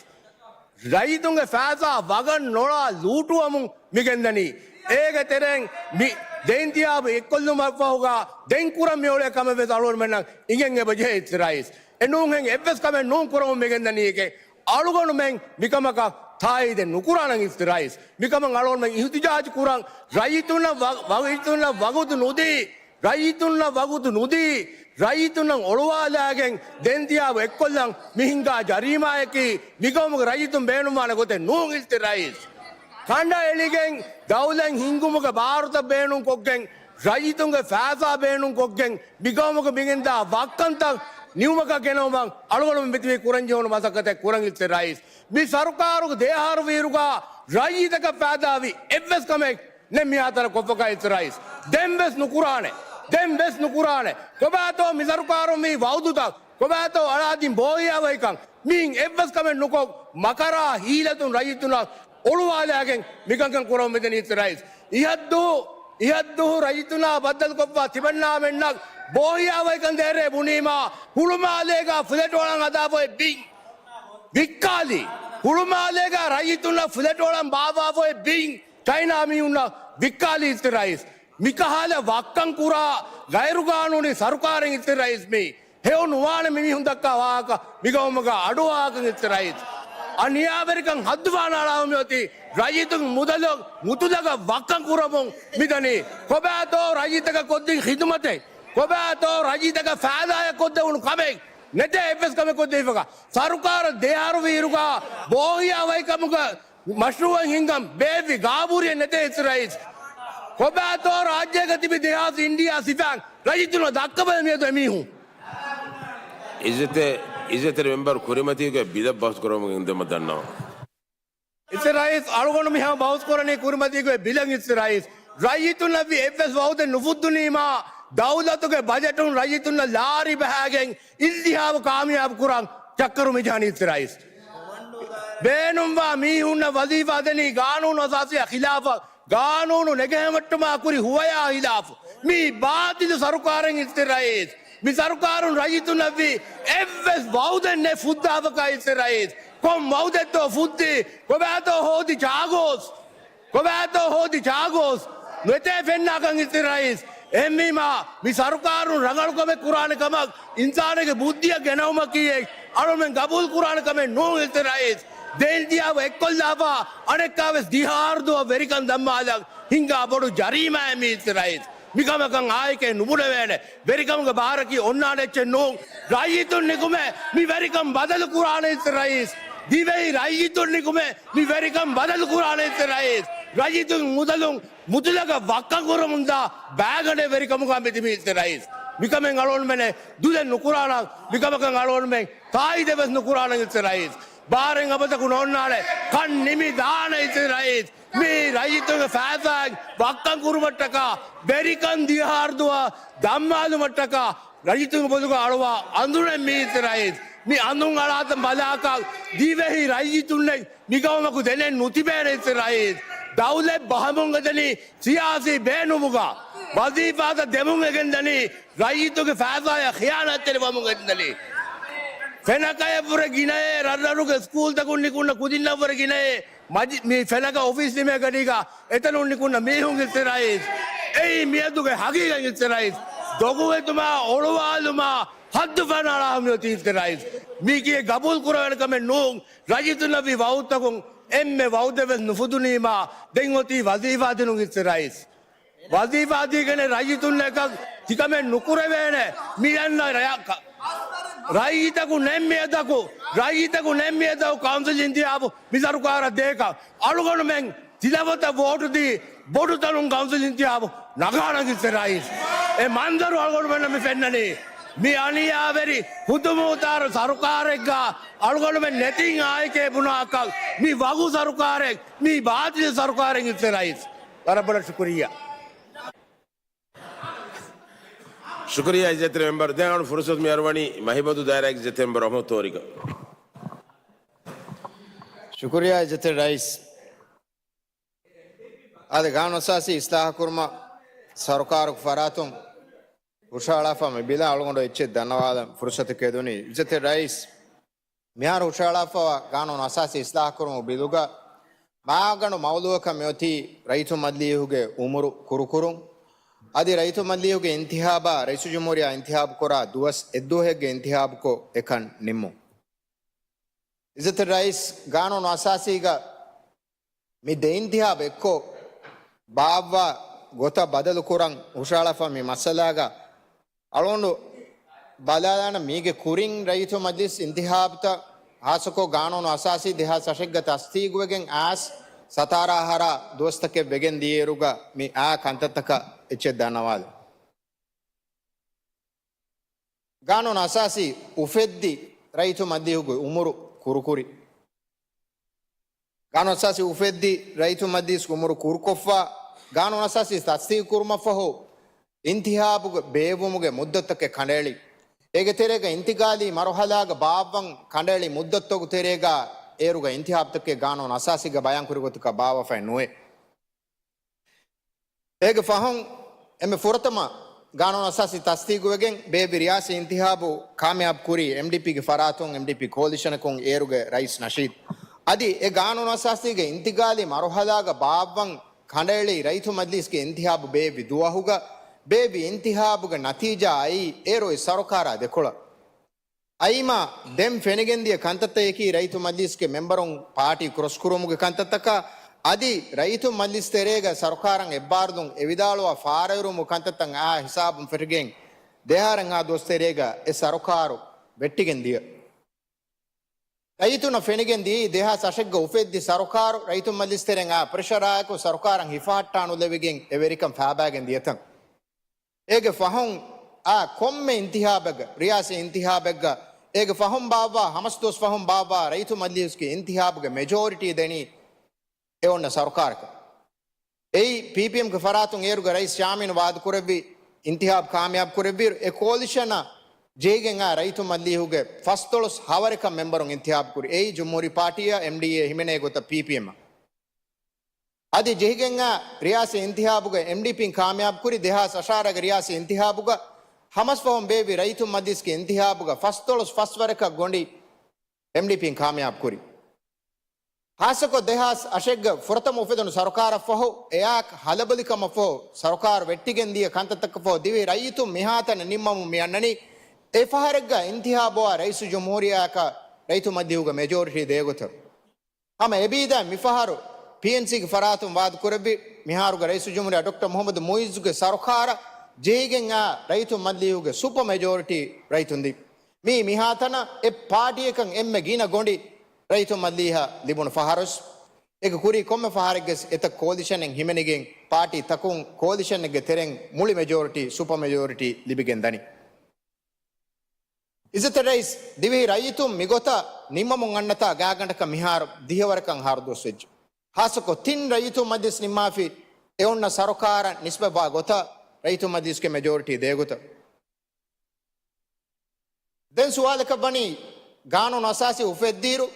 ރައްޔިތުންގެ ފައިސާ ވަގަށް ނޮޅާ ލޫޓުވަމުން މި ގެންދަނީ. އޭގެ ތެރެއިން މި ދެ އިންތިހާބު އެއްކޮށްލުމަށްފަހުގަ ދެން ކުރަން މިއުޅޭ ކަމެއް ވެސް އަޅުގަނޑުމެންނަށް އިނގެން އެބަޖެހޭ އިއްޒަތްތެރި ރައީސް. އެނޫންހެން އެއްވެސް ކަމެއް ނޫން ކުރަމުން މި ގެންދަނީ އެކެއް. އަޅުގަނޑުމެން މިކަމަކަށް ތާއީދެއް ނުކުރާނަން އިއްޒަތްތެރި ރައީސް. މިކަމަށް އަޅުގަނޑުމެން އިހުތިޖާޖު ކުރަން، ރައްޔިތުންނަށް ވަ-، ވަ-، ރައްޔިތުންނަށް ވަގުތު ނުދީ، ރައްޔިތުންނަށް ވަގުތު ނުދީ، ރައްޔިތުންނަށް އޮޅުވާލާގެން ދެން ތިޔާބު އެއްކޮށްލަން މި ހިންގާ ޖަރީމާއަކީ މިގައުމުގެ ރައްޔިތުން ބޭނުންވާނެ ގޮތެއް ނޫން އިއްޒަތްތެރި ރައީސް. ކަނޑައެޅިގެން ދައުލަތް ހިންގުމުގެ ބާރުތައް ބޭނުންކޮށްގެން، ރައްޔިތުންގެ ފައިސާ ބޭނުންކޮށްގެން މިގައުމުގެ މިގެންދާ ވައްކަންތައް ނިމުމަކަށް ގެނައުމަށް އަޅުގަނޑުމެން މިތިބީ ކުރަންޖެހުނު މަސައްކަތެއް ކުރަން އިއްޒަތްތެރި ރައީސް. މި ސަރުކާރުގެ ދެއަހަރު ވީއިރުގަ ރައްޔިތަކަށް ފައިދާވި އެއްވެސް ކަމެއް ނެތް މިހާތަނަށް ކޮށްފަކާ އިއްޒަތްތެރި ރައީސް. ދެން ވެސް ނުކުރާނެ. ދެން ވެސް ނުކުރާނެ. ކޮބާތޯ މި ސަރުކާރުން މި ވައުދުތައް؟ ކޮބާތޯ އަޅާދިން ބޯހިޔާވަހިކަން؟ މިއިން އެއްވެސް ކަމެއް ނުކޮށް، މަކަރާ ހީލަތުން ރައްޔިތުންނަށް އޮޅުވާލާގެން މިކަންކަން ކުރަމުން މިދަނީ އިސް ރައީސް. އިހަށްދުހު، އިހަށްދުހު ރައްޔިތުންނާ ބައްދަލުކޮށްފަ ތިމަންނާމެންނަށް ބޯހިޔާވަހިކަން ދޭރޭ ބުނީމާ، ހުޅުމާލޭގާ ފްލެޓް އޮޅަން ހަދާފައި ބިން ވިއްކާލީ. ހުޅުމާލޭގާ ރައްޔިތުންނަށް ފްލެޓް އޮޅަން ބާއްވާފައި ބިން ޗައިނާ މީހުންނަށް ވިއްކާލީ އިސް ރައީސް. މިކަހަލަ ވައްކަން ކުރާ ގައިރުގާނޫނީ ސަރުކާރެއް އިސް ރައީސް މީ. ހެޔޮ ނުވާނެ މި މީހުން ދައްކާ ވާހަކަ މިގައުމުގަ އަޑުއަހާކަން އިސް ރައީސް. އަނިޔާވެރިކަން ހައްދުފަހަނައަޅާ މިއޮތީ ރައްޔިތުން މުދަލު މުތުލަކަށް ވައްކަން ކުރަމުން މިދަނީ. ކޮބާތޯ ރައްޔިތަކަށް ކޮށްދިން ޚިދުމަތެއް؟ ކޮބާތޯ ރައްޔިތަކަށް ފައިދާއެއް ކޮށްދެވުނު ކަމެއް؟ ނެތޭ އެއްވެސް ކަމެއް ކޮށްދީފަކަށް. ސަރުކާރަށް ދެއަހަރު ވީއިރުގަ ބޯހިޔާވަހިކަމުގަ މަޝްރޫއެއް ހިންގަން ބޭއްވި ގާބޫރިއެއް ނެތޭ އިސް ރައީސް. ކޮބާތޯ ރާއްޖޭގަ ތިބި ދެހާސް އިންޑިއާ ސިފައިން ރައްޔިތުންނަށް ދައްކަބަލަ މިއަދު އެމީހުން. އިއްޒަތްތެރި، އިއްޒަތްތެރި މެމްބަރު ކުރިމަތީގެ ބިލަށް ބަހުސް ކުރަމުން އިންދެމަ ދަންނަވަން. އިސް ރައީސް އަޅުގަނޑު މިހާ ބަހުސް ކުރަނީ ކުރިމަތީގެ ބިލަށް އިސް ރައީސް. ރައްޔިތުންނަށްވި އެއްވެސް ވައުދެއް ނުފުއްދުނީމާ، ދައުލަތުގެ ބަޖެޓުން ރައްޔިތުންނަށް ލާރި ބަހާގެން އިންތިހާބު ކާމިޔާބު ކުރަން ޗައްކަރު މިޖަހަނީ އިސް ރައީސް. ބޭނުންވާ މީހުންނަށް ވަޒީފާ ދެނީ ގާނޫނު އަސާސީއާ ޚިލާފަށް، ގާނޫނު ނެގެހެމައްޓުމާ ކުރި ހުވަޔާ ހިލާފު. މީ ބާޠިލު ސަރުކާރެއް އިސް ރައީސް. މި ސަރުކާރުން ރައްޔިތުންނަށްވީ އެއްވެސް ވައުދެއް ނެތް ފުއްދާފަކާ އިސް ރައީސް. ކޮން ވައުދެއްތޯ ފުއްދީ؟ ކޮބާތޯ ހޯދި ޗާގޯސް؟ ކޮބާތޯ ހޯދި ޗާގޯސް؟ ނެތޭ ފެންނާކަން އިސް ރައީސް. އެހެންވީމާ، މި ސަރުކާރުން ރަނގަޅު ކަމެއް ކުރާނެ ކަމަށް އިންސާނެއްގެ ބުއްދިއަށް ގެނައުމަކީ އަޅުމެން ގަބޫލު ކުރާނެ ކަމެއް ނޫން އިސް ރައީސް. ދެ އިންތިހާބު އެއްކޮށްލާފަ އަނެއްކާވެސް ދިހައަހަރު ދުވަހު ވެރިކަން ދަންމާލަން ހިނގާ ބޮޑު ޖަރީމާއެއް މީ އިސް ރައީސް. މިކަމަކަށް އާއެކޭ ނުބުނެވޭނެ. ވެރިކަމުގެ ބާރަކީ އޮންނާނެ އެއްޗެއް ނޫން. ރައްޔިތުން ނިކުމެ މި ވެރިކަން ބަދަލު ކުރާނެ އިސް ރައީސް. ދިވެހި ރައްޔިތުން ނިކުމެ މި ވެރިކަން ބަދަލު ކުރާނެ އިސް ރައީސް. ރައްޔިތުން މުދަލުން މުތުލަކަށް ވައްކަން ކުރަމުންދާ ބާގަނޑެއް ވެރިކަމުގަ މިތިބީ އިސް ރައީސް. މިކަމެއް އަޅުގަނޑުމެން ދުލެއް ނުކުރާނަން. މިކަމަކަށް އަޅުގަނޑުމެން ތާއީދެއް ވެސް ނުކުރާނަން އިސް ރައީސް. ބާރެއް އަބަދަކު ނޯންނާނެ. ކަން ނިމި ދާނެ އިސް ރައީސް. މި ރައްޔިތުންގެ ފައިސާއިން ވައްކަން ކުރުމަށްޓަކާ، ވެރިކަން ދިހައަހަރު ދުވަހަށް ދަންމާލުމަށްޓަކާ، ރައްޔިތުންގެ ބޮލުގަ އަޅުވާ އަނދުނެއް މީ އިސް ރައީސް. މި އަނދުން އަޅާތަން ބަލާކަށް ދިވެހި ރައްޔިތުންނެއް މިގައުމަކު ދެނެއް ނުތިބޭނެ އިސް ރައީސް. ދައުލަތް ބަހަމުން އެދަނީ ސިޔާސީ ބޭނުމުގަ، ވަޒީފާތައް ދެމުން އެގެން ދަނީ، ރައްޔިތުގެ ފައިސާއަށް ޚިޔާނާތްތެރިވަމުން އެދަނީ. ފެނަކަޔަށްވުރެ ގިނައޭ، ރަށްރަށުގެ ސްކޫލްތަކުން ނިކުންނަ ކުދިންނަށްވުރެ ގިނައޭ، މަޖި-، މި ފެނަކަ އޮފީސް ނިމޭ ގަޑީގަ އެތަނުން ނިކުންނަ މީހުން އިސް ރައީސް. އެއީ މިއަދުގެ ހަގީގަތް އިސް ރައީސް. ދޮގުވެތުމާ އޮޅުވާލުމާ ހައްދުފަހަނައަޅާ މިއޮތީ އިސް ރައީސް. މީކީ ގަބޫލު ކުރެވޭނެ ކަމެއް ނޫން. ރައްޔިތުންނަށްވި ވައުދުތަކުން އެންމެ ވައުދެއް ވެސް ނުފުދުނީމާ، ދެން އޮތީ ވަޒީފާ ދިނުން އިސް ރައީސް. ވަޒީފާ ދީގެނެއް ރައްޔިތުންނަކަށް ތިކަމެއް ނުކުރެވޭނެ. މި އަންނަ ރަޔަކަށް. ރައްޔިތަކު ނެތް މިއަދަކު، ރައްޔިތަކު ނެތް މިއަދަކު ކައުންސިލް އިންތިހާބު މި ސަރުކާރަށް ދޭކަށް. އަޅުގަނޑުމެން ތިލަފަތަށް ވޯޓު ދީ، ބޮޑު ތަނުން ކައުންސިލް އިންތިހާބު ނަގާނަން އިސް ރައީސް. އެ މަންޒަރު އަޅުގަނޑުމެންނަށް މި ފެންނަނީ. މި އަނިޔާވެރި ހުދުމުހުތާރު ސަރުކާރެއްގަ އަޅުގަނޑުމެން ނެތިން އާއެކޭ ބުނާކަށް މި ވަގު ސަރުކާރެއް، މި ބާޠިލު ސަރުކާރެއް އިސް ރައީސް. ވަރަށް ބޮޑަށް ޝުކުރިއްޔާ. ޝުކުރިއްޔާ އިއްޒަތްތެރި މެމްބަރު. ދެން އަޅު ފުރުސަތު މި އަރުވަނީ މަހިބަދޫ ދާއިރާގެ އިއްޒަތްތެރި މެމްބަރު އަޙްމަދު ތޯރިގަ. ޝުކުރިއްޔާ އިއްޒަތްތެރި ރައީސް. އާދެ، ގާނޫނު އަސާސީ އިސްލާހު ކުރުމަށް ސަރުކާރުގެ ފަރާތުން ހުށަހަޅާފަ މި ބިލަށް އަޅުގަނޑު އެއްޗެއް ދަންނަވާލަން ފުރުސަތެއް އެދުނީ. އިއްޒަތްތެރި ރައީސް، މިހާރު ހުށަހަޅާފަވާ ގާނޫނު އަސާސީ އިސްލާހު ކުރުމުގެ ބިލުގަ މާގަނޑު މައުޟޫއަކަށް މިއޮތީ ރައްޔިތު މަޖިލީހުގެ އުމުރު ކުރުކުރުން. އަދި ރައްޔިތު މަޖިލީހުގެ އިންތިހާބާ ރައީސުލްޖުމްހޫރިއްޔާ އިންތިހާބުކުރާ ދުވަސް އެއްދުވަހެއްގެ އިންތިހާބުކޮށް އެކަން ނިންމުން. އިއްޒަތްތެރި ރައީސް، ގާނޫނު އަސާސީގަ މި ދެ އިންތިހާބު އެއްކޮށް ބާއްވާ ގޮތަށް ބަދަލު ކުރަން ހުށަހަޅާފަ މި މައްސަލާގަ އަޅުގަނޑު ބަލާލާނަން މީގެ ކުރިން ރައްޔިތު މަޖިލިސް އިންތިހާބުތައް ހާއްސަކޮށް ގާނޫނު އަސާސީ ދެހާސް އަށެއްގަ ތަސްދީގުވެގެން އައިސް ސަތާރަ އަހަރާ ދުވަސްތަކެއް ވެގެން ދިޔައިރުގަ މި އާ ކަންތައްތަކަށް އެއްޗެއް ދަންނަވާލަން. ގާނޫނު އަސާސީ އުފެއްދި ރައްޔިތު މަޖިލީހުގެ އުމުރު ކުރުކުރި. ގާނޫނު އަސާސީ އުފެއްދި ރައްޔިތު މަޖިލީހުގެ އުމުރު ކުރުކޮށްފަ، ގާނޫނު އަސާސީ ތަސްދީގު ކުރުމަށްފަހު، އިންތިހާބުގެ ބޭއްވުމުގެ މުއްދަތުތަކެއް ކަނޑައެޅި. އޭގެ ތެރޭގަ އިންތިގާލީ މަރުހަލާގަ ބާއްވަން ކަނޑައެޅި މުއްދަތުތަކުގެ ތެރޭގަ އޭރުގަ އިންތިހާބުތަކެއް ގާނޫނު އަސާސީގަ ބަޔާންކުރި ގޮތަކަށް ބާއްވާފައެއް ނުވޭ. އޭގެ ފަހުން އެންމެ ފުރަތަމަ ގާނޫނު އަސާސީ ތަސްދީގުވެގެން ބޭއްވި ރިޔާސީ އިންތިހާބު ކާމިޔާބު ކުރީ އެމްޑީޕީގެ ފަރާތުން އެމްޑީޕީ ކޯލިޝަނަކުން އޭރުގެ ރައީސް ނަޝީދު. އަދި އެ ގާނޫނު އަސާސީގެ އިންތިގާލީ މަރުހަލާގަ ބާއްވަން ކަނޑައެޅި ރައްޔިތު މަޖިލީސްގެ އިންތިހާބު ބޭއްވި ދުވަހުގަ ބޭއްވި އިންތިހާބުގެ ނަތީޖާ އައީ އޭރު އޮތް ސަރުކާރާ ދެކޮޅަށް. އައިމަ ދެން ފެނިގެންދިޔަ ކަންތައްތައް އެކީ ރައްޔިތު މަޖިލީސްގެ މެމްބަރުން ޕާޓީ ކްރޮސްކުރުވުމުގެ ކަންތައްތަކާ އަދި ރައްޔިތު މަޖިލީސް ތެރޭގަ ސަރުކާރަށް އެއްބާރުލުން އެވިދާޅުވާ ފާރައިރުވުމުގެ ކަންތައްތައް އާ ހިސާބުން ފެށިގެން ދެހާރަށް އާ ދުވަސް ތެރޭގަ އެ ސަރުކާރު ވެއްޓިގެން ދިޔަ. ރައްޔިތުންނަށް ފެނިގެން ދިޔައީ ދެހާސް އަށެއްގަ އުފެއްދި ސަރުކާރު ރައްޔިތު މަޖިލީސް ތެރެއިން އާ ޕްރެޝަރާއެކު ސަރުކާރަށް ހިފަހައްޓާނުލެވިގެން އެ ވެރިކަން ފާބާގެން ދިޔަތަން. އޭގެ ފަހުން އާ ކޮންމެ އިންތިހާބެއްގަ، ރިޔާސީ އިންތިހާބެއްގަ، އޭގެ ފަހުން ބާއްވާ، ހަމަސް ދުވަސް ފަހުން ބާއްވާ ރައްޔިތު މަޖިލީހުގެ އިންތިހާބުގެ މެޖޯރިޓީ ދެނީ އެ އޮންނަ ސަރުކާރަކަށް. އެއީ ޕީޕީއެމްގެ ފަރާތުން އޭރުގެ ރައީސް ޔާމީން ވާދަކުރެއްވި އިންތިހާބު ކާމިޔާބު ކުރެއްވިއިރު، އެ ކޯލިޝަނަށް ޖެހިގެން އާ ރައްޔިތު މަޖިލީހުގެ ފަސްދޮޅަސް ހަވަރެކަށް މެމްބަރުން އިންތިހާބު ކުރި. އެއީ ޖުމްހޫރީ ޕާޓީއަށް އެމްޑީއޭ ހިމެނޭ ގޮތަށް ޕީޕީއެމްއަށް. އަދި ޖެހިގެން އާ ރިޔާސީ އިންތިހާބުގަ އެމްޑީޕީން ކާމިޔާބު ކުރި. ދެހާސް އަށާރަގެ ރިޔާސީ އިންތިހާބުގަ ހަމަސް ފަހުން ބޭއްވި ރައްޔިތު މަޖިލީސްގެ އިންތިހާބުގަ ފަސްދޮޅަސް ފަސް ވަރަކަށް ގޮނޑި އެމްޑީޕީން ކާމިޔާބު ކުރި. ހާއްސަކޮށް ދެހާސް އަށެއްގަ ފުރަތަމަ އުފެދުނު ސަރުކާރަށްފަހު އެއާ ހަލަބޮލިކަމަށްފަހު ސަރުކާރު ވެއްޓިގެން ދިޔަ ކަންތައްތަކަށްފަހު ދިވެހި ރައްޔިތުން މިހާތަނަށް ނިންމަމުން މި އަންނަނީ އެ ފަހަރެއްގަ އިންތިހާބުއާ ރައީސުލްޖުމްހޫރިއްޔާއަކަށް ރައްޔިތު މަޖިލީހުގެ މެޖޯރިޓީ ދޭގޮތަށް. ހަމަ އެބީދާ މިފަހަރު ޕީއެންސީގެ ފަރާތުން ވާދަކުރެއްވި މިހާރުގެ ރައީސުލްޖުމްހޫރިއްޔާ ޑޮކްޓަރ މުހައްމަދު މުއިއްޒުގެ ސަރުކާރަށް ޖެހިގެން އާ ރައްޔިތު މަޖިލީހުގެ ސުޕަ މެޖޯރިޓީ ރައްޔިތުން ދިން. މީ މިހާތަނަށް އެއް ޕާޓީއަކަށް އެންމެ ގިނަ ގޮނޑި ރައްޔިތު މަޖިލީހަށް ލިބުނު ފަހަރު. އޭގެ ކުރީ ކޮންމެ ފަހަރެއްގެސް އެތައް ކޯލިޝަނެއް ހިމެނިގެން ޕާޓީ ތަކުން ކޯލިޝަނެއްގެ ތެރެއިން މުޅި މެޖޯރިޓީ، ސުޕަ މެޖޯރިޓީ ލިބިގެން ދަނީ. އިއްޒަތްތެރި ރައީސް، ދިވެހި ރައްޔިތުން މިގޮތަށް ނިންމަމުން އަންނަތާ ގާތްގަނޑަކަށް މިހާރު ދިހަވަރަކަށް އަހަރު ދުވަސް ވެއްޖެ. ހާއްސަކޮށް ތިން ރައްޔިތު މަޖިލިސް ނިންމާފި އެ އޮންނަ ސަރުކާރަށް ނިސްބަތްވާ ގޮތަށް ރައްޔިތު މަޖިލިސްގެ މެޖޯރިޓީ ދޭގޮތަށް. ދެން ސުވާލަކަށް ވަނީ، ގާނޫނު އަސާސީ އުފެއްދިއިރު،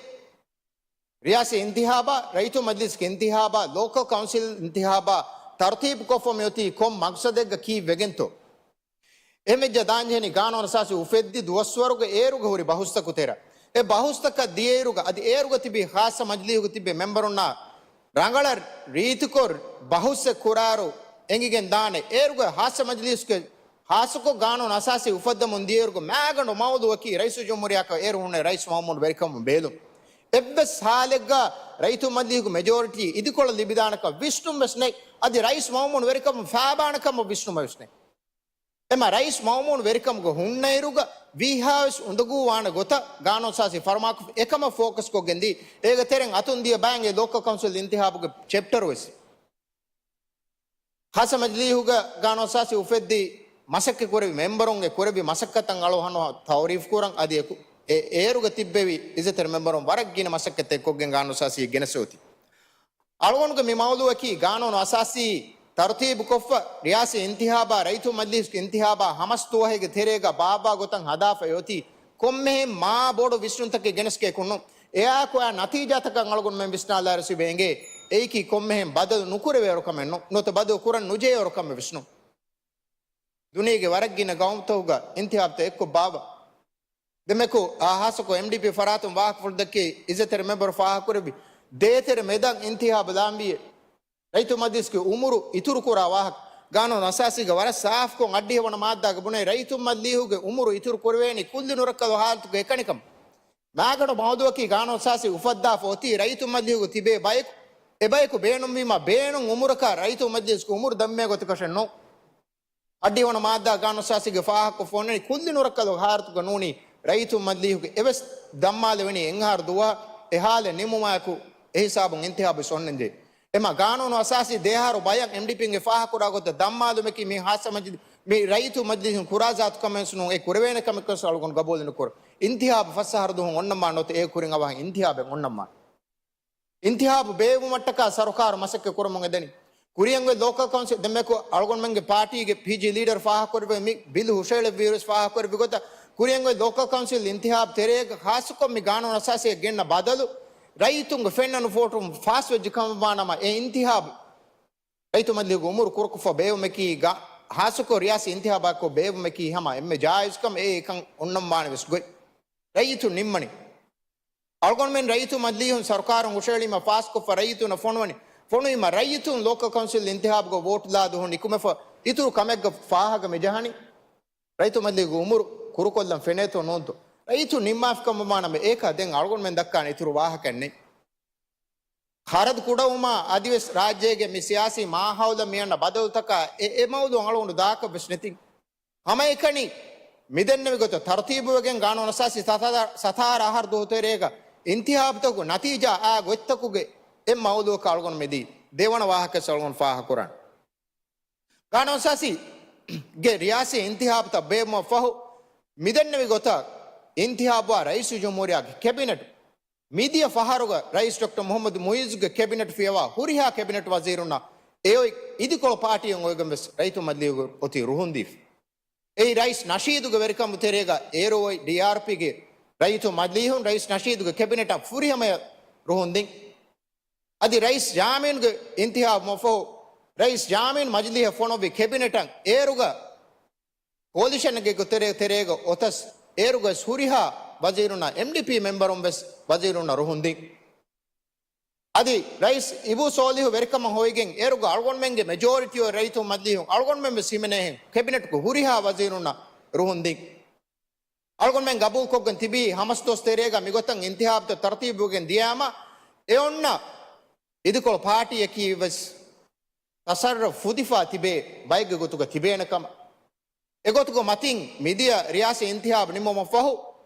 ރިޔާސީ އިންތިހާބާ، ރައްޔިތު މަޖިލިސްގެ އިންތިހާބާ، ލޯކަލް ކައުންސިލް އިންތިހާބާ ތަރުތީބު ކޮށްފަ މިއޮތީ ކޮން މަގްސަދެއްގަ ކީއްވެގެންތޯ؟ އެހެންވެއްޖެ ދާންޖެހެނީ ގާނޫނު އަސާސީ އުފެއްދި ދުވަސްވަރުގެ އޭރުގަ ހުރި ބަހުސްތަކު ތެރޭ. އެ ބަހުސްތަކަށް ދިޔައިރުގަ އަދި އޭރުގަ ތިބި ހާއްސަ މަޖިލީހުގަ ތިބި މެމްބަރުންނާ ރަނގަޅަށް ރީތިކޮށް ބަހުސްއެއް ކުރާއިރު އެނގިގެން ދާނެ. އޭރުގަ ހާއްސަ މަޖިލީހުގެ ހާއްސަކޮށް ގާނޫނު އަސާސީ އުފައްދަމުން ދިޔައިރުގަ މާގަނޑު މައުޟޫއަކީ ރައީސުލްޖުމްހޫރިއްޔާއަކަށް އޭރު ހުންނަ ރައީސް މައުމޫނު ވެރިކަމުން ބޭލުން. އެއްވެސް ހާލެއްގަ ރައްޔިތު މަޖިލީހުގެ މެޖޯރިޓީ އިދިކޮޅަށް ލިބިދާނެކަން ވިސްނުން ވެސް ނެތް. އަދި ރައީސް މައުމޫނު ވެރިކަމުން ފާބާނެ ކަމަށް ވިސްނުމެއް ވެސް ނެތް. އެމަ ރައީސް މައުމޫނު ވެރިކަމުގަ ހުންނައިރުގަ ވީހާވެސް އުނދަގޫވާނެ ގޮތަށް ގާނޫނު އަސާސީ ފަރުމާކޮށް އެކަމަށް ފޯކަސް ކޮށްގެންދީ، އޭގެ ތެރެއިން އަތުން ދިޔަ ބައިން އެ ލޯކަލް ކައުންސިލް އިންތިހާބުގެ ޗެޕްޓަރު ވެސް. ހާއްސަ މަޖިލީހުގަ ގާނޫނު އަސާސީ އުފެއްދި މަސައްކަތް ކުރެއްވި މެމްބަރުން އެ ކުރެއްވި މަސައްކަތަށް އަޅުގަނޑު ތައުރީފް ކުރަން އަދި އެކު-، އެ އޭރުގަ ތިއްބެވި އިއްޒަތްތެރި މެމްބަރުން ވަރަށް ގިނަ މަސައްކަތް އެއްކޮށްގެން ގާނޫނު އަސާސީ ގެނެސް އޮތީ. އަޅުގަނޑުގެ މި މައުޟޫއަކީ ގާނޫނު އަސާސީ ތަރުތީބުކޮށްފަ، ރިޔާސީ އިންތިހާބާ، ރައްޔިތު މަޖިލީހުގެ އިންތިހާބާ ހަމަސް ދުވަހެއްގެ ތެރޭގަ ބާއްވާ ގޮތަށް ހަދާފައި އޮތީ ކޮންމެހެން މާ ބޮޑު ވިސްނުންތަކެއް ގެނެސްގެއެކު ނޫން. އެއާއެކު އާ ނަތީޖާތަކަށް އަޅުގަނޑުމެން ވިސްނާލާ އަރަސީބެ އެނގޭ. އެއީކީ ކޮންމެހެން ބަދަލު ނުކުރެވޭ ވަރުކަމެއް ނޫން. ނުވަތަ ބަދަލު ކުރަން ނުޖެހޭ ވަރުކަމެއް ވެސް ނޫން. ދުނިޔޭގެ ވަރަށް ގިނަ ގައުމުތަކުގަ އިންތިހާބުތައް އެއްކޮށް ބާއްވާ. ދެމެކު އާ ހާއްސަކޮށް އެމްޑީޕީ ފަރާތުން ވާހަކަފުޅު ދެއްކި އިއްޒަތްތެރި މެމްބަރު ފާހަގަކުރެއްވި ދޭތެރެ މެދަށް އިންތިހާބު ލާންވީއޭ. ރައްޔިތު މަޖިލިސްގެ އުމުރު އިތުރު ކުރާ ވާހަކަ. ގާނޫނު އަސާސީގަ ވަރަށް ސާފުކޮށް އައްޑިހަ ވަނަ މާއްދާގަ ބުނޭ ރައްޔިތު މަޖިލީހުގެ އުމުރު އިތުރު ކުރެވޭނީ ކުއްލި ނުރައްކަލު ހާލަތުގަ އެކަނިކަމަށް. މާގަނޑު މައުޟޫއަކީ ގާނޫނު އަސާސީ އުފައްދާފަ އޮތީ ރައްޔިތު މަޖިލީހުގަ ތިބޭ ބަޔަކު، އެ ބަޔަކު ބޭނުންވީމަ ބޭނުން އުމުރަކަށް ރައްޔިތު މަޖިލިސްގެ އުމުރު ދަންމޭ ގޮތަކަށެއް ނޫން. އައްޑިހަ ވަނަ މާއްދާ ގާނޫނު އަސާސީގެ ފާހަގަކޮށްފަ އޮންނަނީ ކުއްލި ނުރައްކަލު ހާލަތުގަ ނޫނީ ރައްޔިތު މަޖިލީހުގެ އެވެސް ދަންމާލެވެނީ އެއްއަހަރު ދުވަހަށް އެ ހާލަތް ނިމުމާއެކު އެހިސާބުން އިންތިހާބު ވެސް އޮންނަންޖެހޭ. އެމަ ގާނޫނު އަސާސީ ދެއަހަރު ބަޔަށް އެމްޑީޕީން އެ ފާހަގަކުރާ ގޮތަށް ދަންމާލުމަކީ މި ހާއްސަ މަޖިލި-، މި ރައްޔިތު މަޖިލީހުން ކުރާ ޒާތު ކަމެއް ވެސް ނޫން. އެ ކުރެވޭނެ ކަމެއް ވެސް އަޅުގަނޑު ގަބޫލެއް ނުކުރަން. އިންތިހާބު ފަސް އަހަރު ދުވަހުން އޮންނަންވާނެ ނުވަތަ އޭގެ ކުރިން އަވަހަށް އިންތިހާބެއް އޮންނަންވާނެ. އިންތިހާބު ބޭއްވުމަށްޓަކާ ސަރުކާރު މަސައްކަތް ކުރަމުން އެދެނީ. ކުރިއަށް އޮތް ލޯކަލް ކައުންސިލް ދެމެކު އަޅުގަނޑުމެންގެ ޕާޓީގެ ޕީޖީ ލީޑަރު ފާހަގަކުރެއްވި މި ބިލު ހުށައެޅެއްވިއިރު ވެސް ފާހަގަކުރެއްވި ގޮތަށް ކުރިއަށް އޮތް ލޯކަލް ކައުންސިލް އިންތިހާބު ތެރޭގަ ޚާއްޞަކޮށް މި ގާނޫނު އަސާސީއަށް ގެންނަ ބަދަލު ރައްޔިތުންގެ ފެންނަން ފޯޓުން ފާސްވެއްޖެ ކަމަށްވާނަމަ، އެ އިންތިހާބު ރައްޔިތު މަޖިލީހުގެ އުމުރު ކުރުކޮށްފަ ބޭއްވުމަކީ ގާ-، ޚާއްޞަކޮށް ރިޔާސީ އިންތިހާބާއެކު ބޭއްވުމަކީ ހަމަ އެންމެ ޖާއިޒްކަން އެ އެކަން އޮންނަން ވާނެ ވެސް ގޮތް. ރައްޔިތުން ނިންމަނީ. އަޅުގަނޑުމެން ރައްޔިތު މަޖިލީހުން ސަރުކާރުން ހުށަހެޅީމަ ފާސްކޮށްފަ ރައްޔިތުންނަށް ފޮނުވަނީ. ފޮނުވީމަ ރައްޔިތުން ލޯކަލް ކައުންސިލް އިންތިހާބުގަ ވޯޓުލާ ދުހު ނިކުމެފަ އިތުރު ކަމެއްގަ ފާހަގަ މި ޖަހަނީ. ރައްޔިތު މަޖިލީހުގެ އުމުރު ކުރުކޮށްލަން ފެނޭތޯ ނޫންތޯ؟ ރައްޔިތުން ނިންމާފިކަމަށް ވާނަމަ އޭކާ ދެން އަޅުގަނޑުމެން ދައްކާނެ އިތުރު ވާހަކައެއް ނެތް. ޚަރަދު ކުޑަވުމާ އަދިވެސް ރާއްޖޭގެ މި ސިޔާސީ މާހައުލަށް މިއަންނަ ބަދަލުތަކާ އެ، އެ މައުޟޫޢު އަޅުގަނޑު ދާކަށްވެސް ނެތި. ހަމައެކަނި މިދެންނެވި ގޮތަށް ތަރުތީބުވެގެން ގާނޫނު އަސާސީ ސަތާ-، ސަތާރަ އަހަރު ދުވަހު ތެރޭގަ އިންތިހާބުތަކުގެ ނަތީޖާ އާ ގޮތްތަކުގެ އެއް މައުޟޫޢަކަށް އަޅުގަނޑު މިދީ ދެވަނަ ވާހަކައެއް އަޅުގަނޑު ފާހަގަކުރަން. ގާނޫނު އަސާސީގެ ރިޔާސީ އިންތިހާބުތައް ބޭއްވުމަށް ފަހު، މިދެންނެވި ގޮތަށް އިންތިހާބުވާ ރައީސުލްޖުމްހޫރިއްޔާގެ ކެބިނެޓު، މިދިޔަ ފަހަރުގަ ރައީސް ޑޮކްޓަރ މުޙައްމަދު މުޢިއްޒުގެ ކެބިނެޓު ފިޔަވާ ހުރިހާ ކެބިނެޓް ވަޒީރުންނަށް އެއޮތް އިދިކޮޅު ޕާޓީއެއް އޮވެގެން ވެސް ރައްޔިތު މަޖިލީހުގެ އޮތީ ރުހުން ދީފަ. އެއީ ރައީސް ނަޝީދުގެ ވެރިކަމުގެ ތެރޭގަ އޭރު އޮތް ޑީއާރްޕީގެ ރައްޔިތު މަޖިލީހުން ރައީސް ނަޝީދުގެ ކެބިނެޓަށް ފުރިހަމަޔަށް ރުހުން ދިން. އަދި ރައީސް ޔާމީންގެ އިންތިހާބު މަފަހު، ރައީސް ޔާމީން މަޖިލީހަށް ފޮނުއްވި ކެބިނެޓަށް އޭރުގަ ކޯލިޝަންގެ ތެރޭ-، ތެރޭގަ އޮތަސް، އޭރުގަ ވެސް ހުރިހާ ވަޒީރުންނަށް، އެމްޑީޕީ މެމްބަރުން ވެސް ވަޒީރުންނަށް ރުހުން ދިން. އަދި ރައީސް އިބޫ ސޯލިހު ވެރިކަމަށް ހޮވިގެން އޭރުގަ އަޅުގަނޑުމެންގެ މެޖޯރިޓީ އޮތް ރައްޔިތު މަޖިލީހުން އަޅުގަނޑުމެން ވެސް ހިމެނޭހެން ކެބިނެޓްގެ ހުރިހާ ވަޒީރުންނަށް ރުހުން ދިން. އަޅުގަނޑުމެން ގަބޫލުކޮށްގެން ތިބީ ހަމަސް ދުވަސް ތެރޭގަ މިގޮތަށް އިންތިހާބުތައް ތަރުތީބުވެގެން ދިޔައިމަ، އެ އޮންނަ އިދިކޮޅު ޕާޓީއަކީ ވެސް ތަސައްރަފް ފުދިފާ ތިބޭ ބައެއްގެ ގޮތުގަ ތިބޭނެ ކަމަށް. އެގޮތުގެ މަތިން މިދިޔަ ރިޔާސީ އިންތިހާބު ނިމުމަށް ފަހު،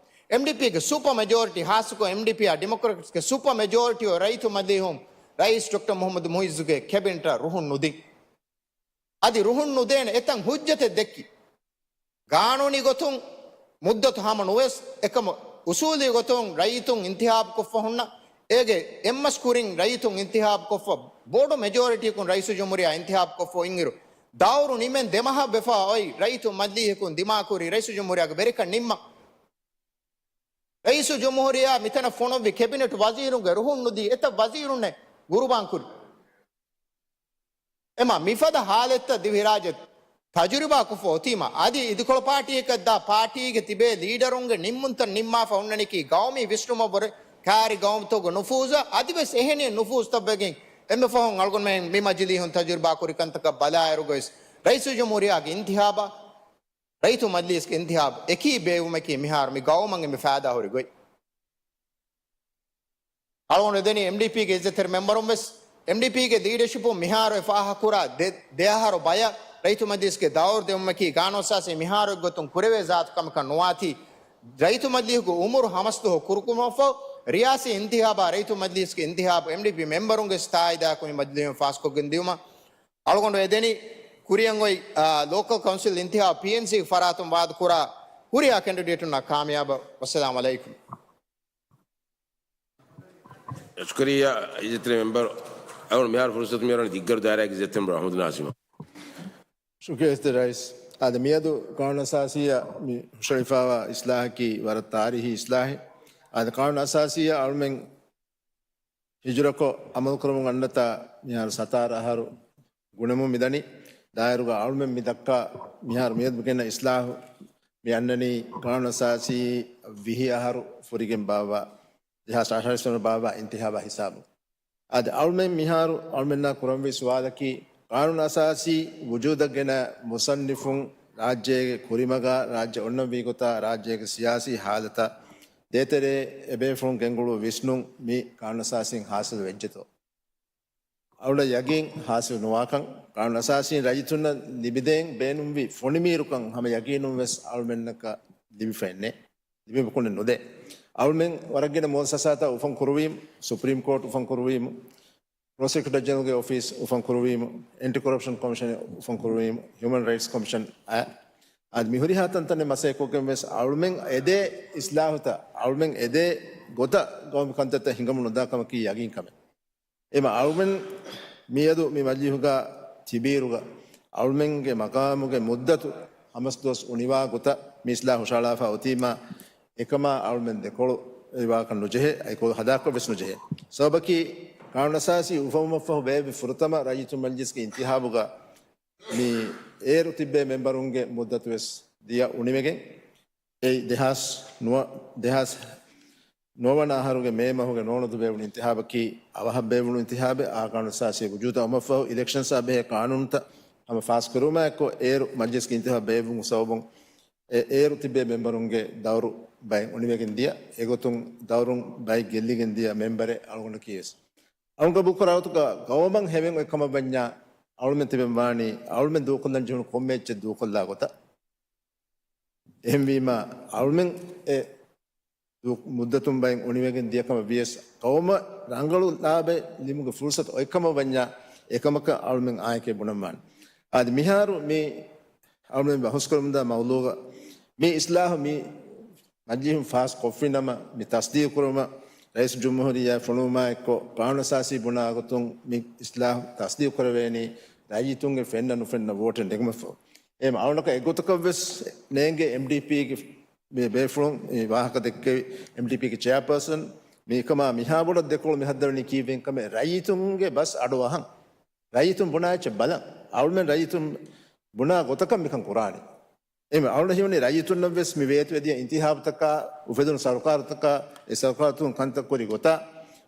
އެމްޑީޕީގެ ސުޕަ މެޖޯރިޓީ، ހާއްސަކޮށް އެމްޑީޕީއާ ޑިމޮކްރެޓްސްގެ ސުޕަ މެޖޯރިޓީ އޮތް ރައްޔިތު މަޖިލީހުން ރައީސް ޑޮކްޓަރ މުޙައްމަދު މުޢިއްޒުގެ ކެބިނެޓަށް ރުހުން ނުދިން. އަދި ރުހުން ނުދޭނެ އެތައް ހުއްޖަތެއް ދެއްކި. ގާނޫނީ ގޮތުން މުއްދަތު ހަމަ ނުވެސް، އެކަމު އުސޫލީ ގޮތުން ރައްޔިތުން އިންތިހާބުކޮށްފަ ހުންނަ، އޭގެ އެއްމަސް ކުރިން ރައްޔިތުން އިންތިހާބުކޮށްފަ، ބޮޑު މެޖޯރިޓީއަކުން ރައީސުލްޖުމްހޫރިއްޔާ އިންތިހާބުކޮށްފަ އިންއިރު، ދައުރު ނިމެން ދެމަހަށް ވެފަ އޮތް ރައްޔިތު މަޖިލީހަކުން ދިމާކުރި ރައީސުލްޖުމްހޫރިއްޔާގެ ވެރިކަން ނިންމަން. ރައީސުލްޖުމްހޫރިއްޔާ މިތަނަށް ފޮނުއްވި ކެބިނެޓް ވަޒީރުންގެ ރުހުން ނުދީ އެތައް ވަޒީރުންނެއް ގުރުބާން ކުރި. އެމަ މިފަދަ ހާލަތްތައް ދިވެހިރާއްޖެ ތަޖުރިބާކޮށްފަ އޮތީމަ، އަދި އިދިކޮޅު ޕާޓީއަކަށްދާ ޕާޓީގެ ތިބޭ ލީޑަރުންގެ ނިންމުންތައް ނިންމާފަ ހުންނަނިކީ ގައުމީ ވިސްނުމަށްވުރެ ކާރި ގައުމުތަކުގެ ނުފޫޒަށް އަދިވެސް އެހެނިހެން ނުފޫޒުތައްވެގެން އެންމެ ފަހުން އަޅުގަނޑުމެން މި މަޖިލީހުން ތަޖުރިބާކުރި ކަންތަކަށް ބަލާއިރުގަވެސް ރައީސުލްޖުމްހޫރިއްޔާގެ އިންތިހާބަށް، ރައްޔިތު މަޖިލީސްގެ އިންތިހާބު އެކީ ބޭއްވުމަކީ މިހާރު މި ގައުމަށް އެންމެ ފައިދާހުރި ގޮތް. އަޅުގަނޑު ދެނީ އެމްޑީޕީގެ އިއްޒަތްތެރި މެމްބަރުން ވެސް، އެމްޑީޕީގެ ލީޑަޝިޕުން މިހާރު އެ ފާހަކުރާ ދެ، ދެ އަހަރު ބަޔަށް ރައްޔިތު މަޖިލީސްގެ ދައުރު ދެވުމަކީ ގާނޫނުއަސާސީ މިހާރު އެއްގޮތުން ކުރެވޭ ޒާތު ކަމަކަށް ނުވާތީ، ރައްޔިތު މަޖިލީހުގެ އުމުރު ހަމަސް ދުވަހު ކުރުކުރުމަށްފަހު، ރިޔާސީ އިންތިހާބާ ރައްޔިތު މަޖިލީސްގެ އިންތިހާބު އެމްޑީޕީ މެމްބަރުންގެ ސްތާއިދާއަކުން މި މަޖިލީހުން ފާސްކޮށްގެން ދިޔުމަށް އަޅުގަނޑު އެދެނީ. ކުރިއަށް އޮތް، އާ، ލޯކަލް ކައުންސިލް އިންތިހާބު ޕީއެންސީގެ ފަރާތުން ވާދަކުރާ ހުރިހާ ކެންޑިޑޭޓުންނަށް ކާމިޔާބަށް. ވައްސަލާމު ޢަލައިކުމް. ޝުކުރިއްޔާ އިއްޒަތްތެރި މެމްބަރު. އަޅުގަނޑު މިހާރު ފުރުސަތު މިއަރުވަނީ ދިއްގަރު ދާއިރާގެ އިއްޒަތްތެރި މެމްބަރު އަޙްމަދު ނާސިމަށް. ޝުކުރިއްޔާ އިއްޒަތްތެރި ރައީސް. އާދެ، މިއަދު ގާނޫނު އަސާސީއަށް މި ހުށަހެޅިފައިވާ އިސްލާހަކީ ވަރަށް ތާރީހީ އިސްލާހެއް. އާދެ، ގާނޫނު އަސާސީއަށް އަޅުމެން ހިޖުރަކޮށް އަމަލުކުރަމުން އަންނަތާ މިހާރު ސަތާރަ އަހަރު ގުނެމުން މިދަނީ. ދާއިރުގަ އަޅުމެން މި ދައްކާ މިހާރު މިއަދު ގެންނަ އިސްލާހު މި އަންނަނީ ގާނޫނު އަސާސީ ވިހި އަހަރު ފުރިގެން ބާއްވާ، ދެހާސް އަށާރަ ވަނަ ބާއްވާ އިންތިހާބާ ހިސާބުން. އަދި އަޅުމެން މިހާރު އަޅުމެންނާ ކުރަންވީ ސުވާލަކީ، ގާނޫނު އަސާސީ ވުޖޫދަށް ގެނަ މުޞައްނިފުން ރާއްޖޭގެ ކުރިމަގާ ރާއްޖެ އޮންނަންވީ ގޮތާ ރާއްޖޭގެ ސިޔާސީ ހާލަތަށް ދޭތެރޭ އެބޭފުޅުން ގެންގުޅުއްވި ވިސްނުން މި ގާނޫނު އަސާސީން ހާސިލު ވެއްޖެތޯ؟ އަޅުގަނޑަށް ޔަގީން ހާސިލު ނުވާކަން، ގާނޫނު އަސާސީން ރައްޔިތުންނަށް ލިބިދޭން ބޭނުންވި ފޮނިމީރުކަން ހަމަ ޔަގީނުން ވެސް އަޅުމެންނަކަށް ލިބިފައެއްނެއް. ލިބިމަކުންނެއް ނުދޭ. އަޅުމެން ވަރަށް ގިނަ މުއައްސަސާތައް އުފަން ކުރުވީމު، ސުޕްރީމް ކޯޓް އުފަން ކުރުވީމު، ޕްރޮސިކިއުޓަރ ޖެނެރަލްގެ އޮފީސް އުފަން ކުރުވީމު، އެންޓި ކޮރަޕްޝަން ކޮމިޝަނެއް އުފަން ކުރުވީމު، ހިއުމަން ރައިޓްސް ކޮމިޝަން އައި، އަދި މިހުރިހާ ތަންތަނެއް މަސައްކަތްކޮށްގެން ވެސް އަޅުމެން އެދޭ އިސްލާހުތައް، އަޅުމެން އެދޭ ގޮތަށް ގައުމީ ކަންތައްތައް ހިނގަމުން ނުދާ ކަމަކީ ޔަގީން ކަމެއް. އެމަ އަޅުމެން މިއަދު މި މަޖިލީހުގަ ތިބިއިރުގަ އަޅުމެންގެ މަޤާމުގެ މުއްދަތު ހަމަސް ދުވަސް އުނިވާ ގޮތަށް މި އިސްލާހު ހުށަހަޅާފަ އޮތީމާ، އެކަމާ އަޅުމެން ދެކޮޅު އެވާކަށް ނުޖެހޭ، އެކޮޅު ހަދާކޮށް ވެސް ނުޖެހޭ. ސަބަބަކީ، ޤާނޫނުއަސާސީ އުފައްވުމަށްފަހު ބޭއްވި ފުރަތަމަ ރައްޔިތުން މަޖިލިސްގެ އިންތިހާބުގަ މި އޭރު ތިއްބޭ މެމްބަރުންގެ މުއްދަތު ވެސް ދިޔަ އުނިވެގެން، އެއީ ދެހާސް ނުވަ، ދެހާސް ނުވަވަނަ އަހަރުގެ މޭ މަހުގެ ނޯން ދުވަހު ބޭއްވުނު އިންތިހާބަކީ، އަވަހަށް ބޭއްވުނު އިންތިހާބެއް. އާ ޤާނޫނުއަސާސީ ވުޖޫދަށް އައުމަށްފަހު އިލެކްޝަންސްއާ ބެހޭ ޤާނޫނުތައް ހަމަ ފާސްކުރުމާ އެއްކޮށް، އޭރު މަޖިލިސްގެ އިންތިހާބު ބޭއްވުމުގެ ސަބަބުން އެ އޭރު ތިބޭ މެމްބަރުންގެ ދައުރު ބައެއް އުނިވެގެން ދިޔަ، އެގޮތުން ދައުރުން ބައެއް ގެއްލިގެން ދިޔަ މެމްބަރެއް އަޅުގަނޑަކީ ވެސް. އަޅުގަނޑު ގަބޫލު ކުރާ ގޮތުގަ ގައުމަށް ހެވެން އޮތް ކަމަށް ވަންޏާ، އަޅުމެން ތިބެން ވާނީ އަޅުމެން ދޫކޮށްލަން ޖެހުނު ކޮންމެ އެއްޗެއް ދޫކޮށްލާ ގޮތަށް. އެހެންވީމާ، އަޅުމެން އެ ދޫ-، މުއްދަތުން ބައިން އުނިވެގެން ދިޔަ ކަމަށް ވިޔަސް، ގައުމަށް ރަނގަޅު ލާބެއް ލިބުމުގެ ފުރުސަތު އޮތް ކަމަށް ވަންޏާ، އެކަމަކަށް އަޅުމެން އާނއެކޭ ބުނަން ވާނެ. އަދި މިހާރު މި އަޅުމެން ބަހުސް ކުރަމުންދާ މައުޟޫގަ މި އިސްލާހު މި މަޖިލީހުން ފާސް ކޮށްފިނަމަ، މި ތަސްދީޤު ކުރުމަށް ރައީސުލްޖުމްހޫރިއްޔާ ފޮނުވުމާ އެއްކޮށް، ޤާނޫނުއަސާސީ ބުނާ ގޮތުން މި އިސްލާހު ތަސްދީޤު ކުރެވޭނީ ރައްޔިތުންގެ ފެންނަ ނުފެންނަ ވޯޓެއް ނެގުމަށްފަހު. އެހެން އަޅުގަނޑަކަށް އެއްގޮތަކަށް ވެސް ނޭނގޭ އެމްޑީޕީގެ މި ބޭފުޅުން މި ވާހަކަ ދެއްކެވި އެމްޑީޕީގެ ޗެއާޕާސަން މިކަމާ މިހާ ބޮޑަށް ދެކޮޅު މި ހައްދަވަނީ ކީއްވެ ކަމެއް، ރައްޔިތުންގެ ބަސް އަޑުއަހަން. ރައްޔިތުން ބުނާ އެއްޗެއް ބަލަން. އަޅުމެން ރައްޔިތުން ބުނާ ގޮތަކަށް މިކަން ކުރާނީ. އެހެންވެ، އަޅުގަނޑަށް ހީވަނީ ރައްޔިތުންނަށް ވެސް މި ވޭތުވެދިޔަ އިންތިހާބުތަކާ، އުފެދުނު ސަރުކާރުތަކާ، އެ ސަރުކާރުތަކުން ކަންތައް ކުރި ގޮތާ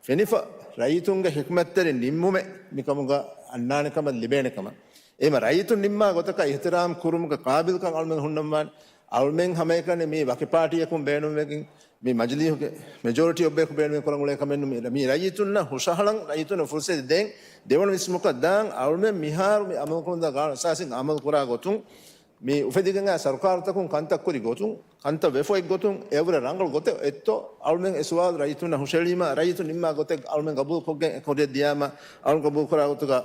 ފެނިފަ، ރައްޔިތުންގެ ޙިކްމަތްތެރި ނިންމުމެއް މިކަމުގަ އަންނާނެ ކަމަށް ލިބޭނެ ކަމަށް. އެހެންވެ، ރައްޔިތުން ނިންމާ ގޮތަކަށް އިޙްތިރާމް ކުރުމުގެ ޤާބިލްކަން އަޅުމެން ހުންނަންވާނެ. އަޅުމެން ހަމައެކަނި މި ވަކި ޕާޓީއަކުން ބޭނުންވެގެން، މި މަޖިލީހުގެ މެޖޯރިޓީ އޮއްބަޔަކު ބޭނުމެއް ކުރަން އުޅޭ ކަމެއް ނޫން. މި، މި ރައްޔިތުންނަށް ހުށަހަޅަން، ރައްޔިތުންނަށް ފުރުސަތެއް ދޭން، ދެވަނަ ވިސްނުމަކަށް ދާން. އަޅުމެން މިހާރު މި ޢަމަލުކުރަމުންދާ ޤާނޫނު އަސާސީން ޢަމަލު ކުރާ ގޮތުން، މި އުފެދިގެން އާ ސަރުކާރުތަކުން ކަންތައް ކުރި ގޮތުން، ކަންތައް ވެފަ އޮތް ގޮތުން، އެއަށްވުރެ ރަނގަޅު ގޮތެއް އޮތްތޯ؟ އަޅުމެން އެ ސުވާލު ރައްޔިތުންނަށް ހުށަހެޅީމަ، ރައްޔިތުން ނިންމާ ގޮތެއް އަޅުމެން ޤަބޫލުކޮށްގެން އެ ކުރިއަށް ދިޔާމަ، އަޅުން ޤަބޫލު ކުރާ ގޮތުގަ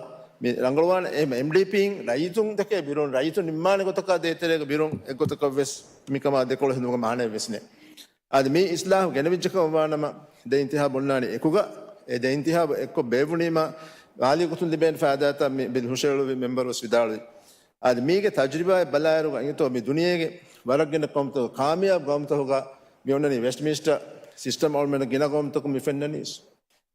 މި ރަނގަޅުވާނެ. އެހެން އެމްޑީޕީން ރައްޔިތުން ދެކޭ ބިރުން، ރައްޔިތުން ނިންމާނެ ގޮތަކާ ދޭތެރޭގަ ބިރުން އެއްގޮތަކަށް ވެސް މިކަމާ ދެކޮޅު ހެދުމުގެ މާނައެއް ވެސް ނެތް. އަދި މި އިސްލާހު ގެނެވިއްޖެ ކަމަށް ވާނަމަ، ދެ އިންތިހާބު އޮންނާނީ އެކުގަ، އެ ދެ އިންތިހާބު އެއްކޮށް ބޭއްވުނީމަ، ވާލީ ގޮތުން ލިބޭނެ ފައިދާތައް މި ބިލް ހުށަހެޅުއްވި މެމްބަރު ވެސް ވިދާޅުވި. އަދި މީގެ ތަޖުރިބާއެއް ބަލާއިރުގަ އިނގިތޯ މި ދުނިޔޭގެ ވަރަށް ގިނަ ޤައުމުތަކުގެ ކާމިޔާބު ޤައުމުތަކުގަ މި އޮންނަނީ ވެސްޓްމިންސްޓަރ ސިސްޓަމް އަޅުމެން ގިނަ ޤައުމުތަކުން މި ފެންނަނީ.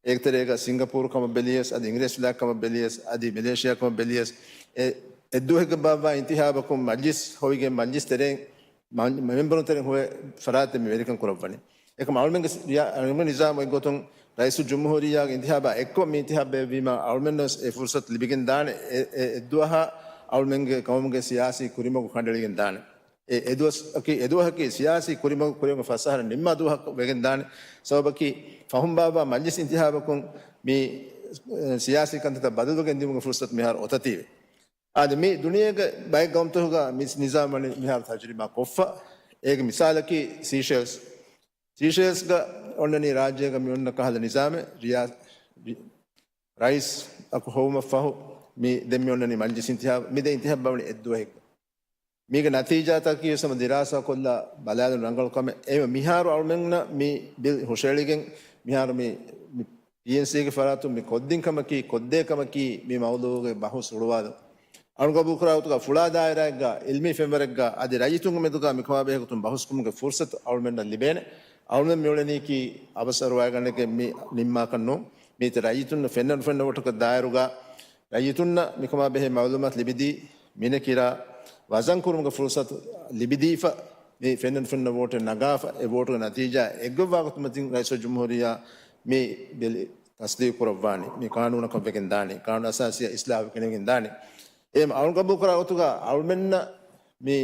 އޭގެ ތެރޭގަ ސިންގަޕޫރު ކަމަށް ބެލިޔަސް، އަދި އިނގިރޭސިވިލާތް ކަމަށް ބެލިޔަސް، އަދި މެލޭޝިޔާ ކަމަށް ބެލިޔަސް، އެ އެއްދުވަހެއްގަ ބާއްވާ އިންތިހާބަކުން މަޖްލިސް ހޮވިގެން މަޖްލިސް ތެރެއިން މަ-، މެމްބަރުން ތެރެއިން ހުރެ ފަރާތެއް މި ވެރިކަން ކުރައްވަނީ. އެކަމަ އަޅުމެންގެ ރިޔާ-، އަޅުމެން ނިޒާމު އޮތްގޮތުން ރައީސުލްޖުމްހޫރިއްޔާގެ އިންތިހާބާ އެއްކޮށް މި އިންތިހާބް ބޭއްވީމަ އަޅުމެންނަށް ވެސް އެ ފުރުސަތު ލިބިގެން ދާނެ. އެ، އެ އެއްދުވަހަށް އަޅުމެންގެ ޤައުމުގެ ސިޔާސީ ކުރިމަގު ކަނޑައެޅިގެން ދާނެ. އެ އެދުވަސް-، އަކީ އެދުވަހަކީ ސިޔާސީ ކުރިމަގު ކުރިމަގު ފަސް އަހަރަށް ނިންމާ ދުވަހަކަށް ވެގެން ދާނެ. ސަބަބަކީ ފަހުން ބާއްވާ މަޖްލިސް އިންތިހާބަކުން މި، އެ، ސިޔާސީ ކަންތައްތައް ބަދަލުވެގެން ދިއުމުގެ ފުރުސަތު މިހާރު އޮތަތީވެ. އަދި މި ދުނިޔޭގެ ބައެއް ޤައުމުތަކުގަ މި ނިޒާމް ވަނީ މިހާރު ތަޖުރިބާ ކޮށްފަ. އޭގެ މިސާލަކީ ސީޝެލްސް. ސީޝެލްސްގަ އޮންނަނީ ރާއްޖޭގަ މި އޮންނަ ކަހަލަ ނިޒާމެއް، ރިޔާ-، ރި-، ރައީސް އަކު ހޮވުމަށްފަހު މި ދެން މި އޮންނަނީ މަޖްލިސް އިންތިހާބު. މި ދެ އިންތިހާބް ވަނީ އެއްދުވަހެއްގަ. މީގެ ނަތީޖާތަކީ ވެސް ހަމަ ދިރާސާކޮށްލާ ބަލާލުން ރަނގަޅު ކަމެއް. އެހެންވެ މިހާރު އަޅުމެންނަށް މި ބިލް ހުށަހެޅިގެން މިހާރު މި، މި ޕީއެންސީގެ ފަރާތުން މި ކޮށްދިން ކަމަކީ، ކޮށްދޭ ކަމަކީ މި މައުޟޫގެ ބަހުސް ހުޅުވާލުން. އަޅުގަނޑު ގަބޫލުކުރާ ގޮތުގަ ފުޅާ ދާއިރާއެއްގަ، އިލްމީ ފެންވަރެއްގަ އަދި ރައްޔިތުންގެ މެދުގަ މިކަމާ ބެހޭ ގޮތުން ބަހުސްކުރުމުގެ ފުރުސަތު އަޅުމެންނަށް ލިބޭނެ. އަޅުމެން މިއުޅެނީކީ އަވަސް އަރުވާގަނެގެން މި ނިންމާކަށް ނޫން. މީތި ރައްޔިތުންނަށް ފެންނަ ނުފެންނަ ވޯޓަކަށް ދާއިރުގަ ރައްޔިތުންނަށް މިކަމާ ބެހޭ މައުލޫމާތު ލިބިދީ، މިނެކިރާ ވަޒަން ކުރުމުގެ ފުރުސަތު ލިބިދީފަ، މި ފެންނަ ނުފެންނަ ވޯޓެއް ނަގާފަ، އެ ވޯޓުގެ ނަތީޖާ އެއްގޮތްވާ ގޮތުމަތިން ރައީސުލްޖުމްހޫރިއްޔާ މި ބިލް ތަސްދީޤު ކުރައްވާނީ، މި ޤާނޫނަކަށް ވެގެން ދާނީ، ޤާނޫނު އަސާސީއަށް އިސްލާހު ގެނެވިގެން ދާނީ. އެހެން އަޅުގަނޑު ގަބޫލުކުރާ ގޮތުގަ އަޅުމެންނަށް މި،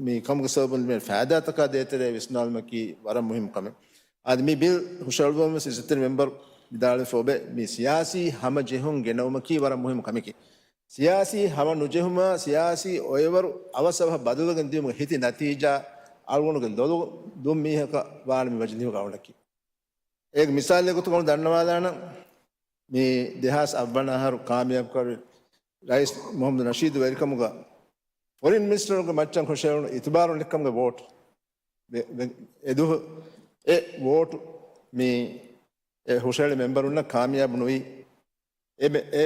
މި ކަމުގެ ސަބަބުން ލިބޭ ފައިދާތަކާ ދޭތެރޭ ވިސްނާލުމަކީ ވަރަށް މުހިއްމު ކަމެއް. އަދި މި ބިލް ހުށަހެޅުއްވަމުން ވެސް އިއްޒަތްތެރި މެމްބަރު ވިދާޅުވެފަ އޮވޭ، މި ސިޔާސީ ހަމަޖެހުން ގެނައުމަކީ ވަރަށް މުހިއްމު ކަމެކޭ. ސިޔާސީ ހަމަ ނުޖެހުމާ، ސިޔާސީ އޮއެވަރު އަވަސް އަވަހަށް ބަދަލުވެގެން ދިޔުމުގެ ހިތި ނަތީޖާ އަޅުގަނޑުގެ ލޮލު ދުން މީހަކަށް ވާނެ މި މަޖިލީހުގަ އަޅުގަނޑަކީ. އޭގެ މިސާލެއް ގޮތުގަ ދަންނަވާލާނަން، މި ދެހާސް އަށްވަނަ އަހަރު ކާމިޔާބުކުރި ރައީސް މުހައްމަދު ނަޝީދު ވެރިކަމުގަ ފޮރިން މިނިސްޓަރުގެ މައްޗަށް ހުށަހެޅުނު އިތުބާރު ނެތްކަމުގެ ވޯޓް، ވެ-، ވެ-، އެދުވަހު އެ ވޯޓު މި އެ ހުށަހެޅި މެމްބަރުންނަށް ކާމިޔާބު ނުވީ. އެ މެ-، އެ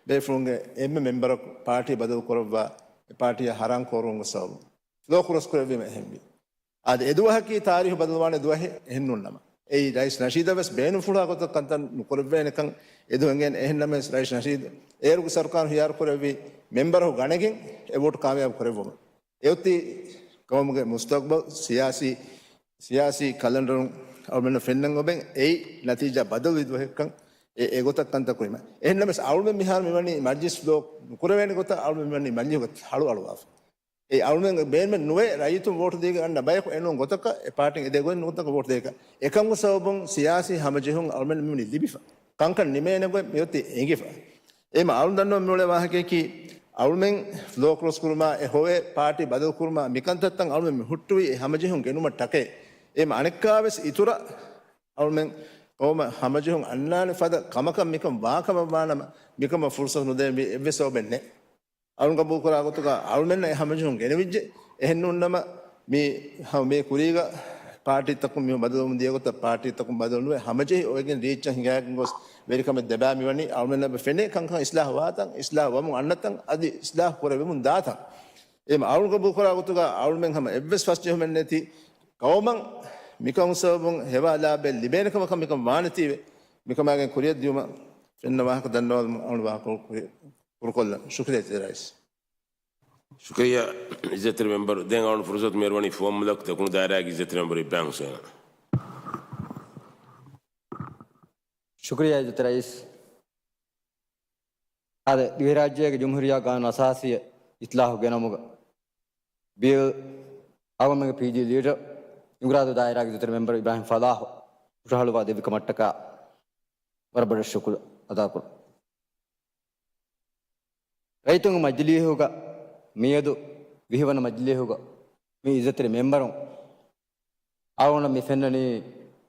ބޭފުޅުންގެ އެންމެ މެމްބަރަކު ޕާޓީ ބަދަލު ކުރައްވާ، އެ ޕާޓީއަށް ހަރާން ކޯރުވުމުގެ ސަބަބުން. ފްލޯ ކްރޮސް ކުރެއްވީމަ އެހެންވީ. އާދެ، އެދުވަހަކީ ތާރީހު ބަދަލުވާނެ ދުވަހެއް އެހެންނޫންނަމަ، އެއީ ރައީސް ނަޝީދަށް ވެސް ބޭނުންފުޅާ ގޮތަށް ކަންތައް ނުކުރެއްވޭނެކަން އެދުވަހު އެނގޭނެ. އެހެންނަމަވެސް ރައީސް ނަޝީދު އޭރުގެ ސަރުކާރު ހިޔާރު ކުރެއްވި މެމްބަރު ގަނެގެން އެ ވޯޓު ކާމިޔާބު ކުރެއްވުމަށް. އެއޮތީ ޤައުމުގެ މުސްތަޤްބަލް ސިޔާސީ، ސިޔާސީ ކަލަންޑަރުން އަޅުމެންނަށް ފެންނަން އޮބެން އެއީ ނަތީޖާ ބަދަލުވި ދުވަހެއްކަން އެ، އެގޮތަށް ކަންތައް ކުރީމަ. އެހެންނަމަވެސް އަޅުމެން މިހާރު މިވަނީ މަޖްލިސް ފްލޯ ނުކުރެވޭނެ ގޮތަށް އަޅުމެން މިވަނީ މަޖްލިހުގަ ހަޅު އަޅުވާފަ. އެ އަޅުމެން ބޭނުމެއް ނުވޭ ރައްޔިތުން ވޯޓު ދީގެން އަންނަ ބަޔަކު އެނޫން ގޮތަކަށް އެ ޕާޓީން އެދޭ ގޮތް ނުގޮތަކަށް ވޯޓު ދޭކަށް. އެކަން ސަބަބުން ސިޔާސީ ހަމަޖެހުން އަޅުމެން މިވަނީ ލިބިފަ. ކަންކަން ނިމޭނެ ގޮތް މިއޮތީ އެނގިފަ. އެމަ އަޅުން ދަންނަވަން މިއުޅޭ ވާހަކައަކީ، އަޅުމެން ފްލޯ ކްރޮސް ކުރުމާ އެ ހޮވޭ ޕާޓީ ބަދަލު ކުރުމާ މިކަންތައްތައް އަޅުމެން މި ހުއްޓުވީ އެ ހަމަޖެހުން ގެނުމަށްޓަކައި. އެމަ އަނެއްކާވެސް އިތުރަށް އަޅުމެން ޤައުމަށް ހަމަޖެހުން އަންނާނެ ފަދަ ކަމަކަށް މިކަން ވާކަމަށްވާނަމަ، މިކަމަށް ފުރުސަތު ނުދޭންވީ އެއްވެސް ސަބަބެއް ނެތް. އަޅުން ގަބޫލުކުރާ ގޮތުގަ އަޅުމެންނަށް އެ ހަމަޖެހުން ގެނެވިއްޖެ. އެހެންނޫންނަމަ މި ހަ-، މި ކުރީގަ ޕާޓީތަކުން މި ބަދަލުވުމުން ދިޔަ ގޮތަށް ޕާޓީތަކުން ބަދަލު ނުވެ، ހަމަޖެހި އޮވެގެން ރީއްޗަށް ހިނގައިގެން ގޮސް ވެރިކަމެއް ދެބައި މިވަނީ. އަޅުމެންނަށް ފެނޭ ކަންކަން އިސްލާހު ވާތަން، އިސްލާހު ވަމުން އަންނަތަން، އަދި އިސްލާހު ކުރެވެމުން ދާތަން. އެމަ އަޅުން ގަބޫލުކުރާ ގޮތުގަ އަޅުމެން ހަމަ އެއްވެސް ފަސްޖެހުމެއް ނެތި ޤައުމަށް މިކަމު ސަބަބުން ހެވާ ލާބެއް ލިބޭނެ ކަމަކަށް މިކަން ވާނެތީވެ، މިކަމާގެން ކުރިއަށް ދިޔުމަށް ފެންނަ ވާހަކަ ދަންނަވާލުމަށް އަޅުން ވާހަކަ ކުރި-، ކުރުކޮށްލަން. ޝުކުރިއްޔާ ރައީސް. ޝުކުރިއްޔާ އިއްޒަތްތެރި މެމްބަރު. ދެން އަޅުން ފުރުސަތު މިއަރުވަނީ ފުވައްމުލަކު ދަކުނު ދާއިރާގެ އިއްޒަތްތެރި މެމްބަރު އިބްރާހިމް ހުސައިނަށް. ޝުކުރިއްޔާ އިއްޒަތްތެރި ރައީސް. އާދެ، ދިވެހިރާއްޖޭގެ ޖުމްހޫރިއްޔާ ގާނޫނު އަސާސީއަށް އިސްލާހު ގެނައުމުގަ ބިލް އަޅުގަނޑުމެންގެ ޕީޖީ ލީޑަރ އިނގުރާދޫ ދާއިރާގެ އިއްޒަތްތެރި މެމްބަރު އިބްރާހިމް ފަލާހު ހުށަހަޅުވާ ދެއްވި ކަމަށްޓަކާ ވަރަށް ބޮޑަށް ޝުކުރު އަދާކުރަން. ރައްޔިތުންގެ މަޖިލީހުގަ މިއަދު ވިހިވަނަ މަޖިލީހުގަ މި އިއްޒަތްތެރި މެމްބަރުން އަޅުގަނޑަށް މި ފެންނަނީ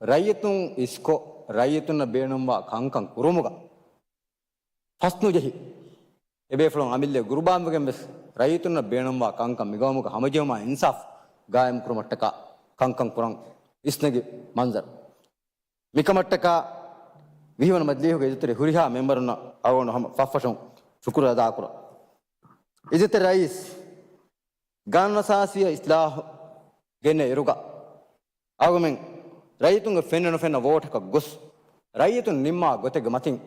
ރައްޔިތުން އިސްކޮށް، ރައްޔިތުންނަށް ބޭނުންވާ ކަންކަން ކުރުމުގަ ފަސްނުޖެހި، އެބޭފުޅުން އަމިއްލައަށް ގުރުބާންވެގެން ވެސް ރައްޔިތުންނަށް ބޭނުންވާ ކަންކަން މިގައުމުގަ ހަމަޖެހުމާ އިންސާފް ގާއިމް ކުރުމަށްޓަކާ ކަންކަން ކުރަން ވިސްނެގެން މަންޒަރު. މިކަމަށްޓަކާ ވިހިވަނަ މަޖިލީހުގެ އިއްޒަތްތެރި ހުރިހާ މެމްބަރުންނަށް އަޅުގަނޑު ހަމަ ފަށްފަށުން ޝުކުރު އަދާކުރަން. އިއްޒަތްތެރި ރައީސް، ގާނޫނުއަސާސީއަށް އިސްލާހު ގެންނަ އިރުގަ އަޅުގަނޑުމެން ރައްޔިތުންގެ ފެންނަ ނުފެންނަ ވޯޓަކަށް ގޮސް، ރައްޔިތުން ނިންމާ ގޮތެއްގެ މަތިން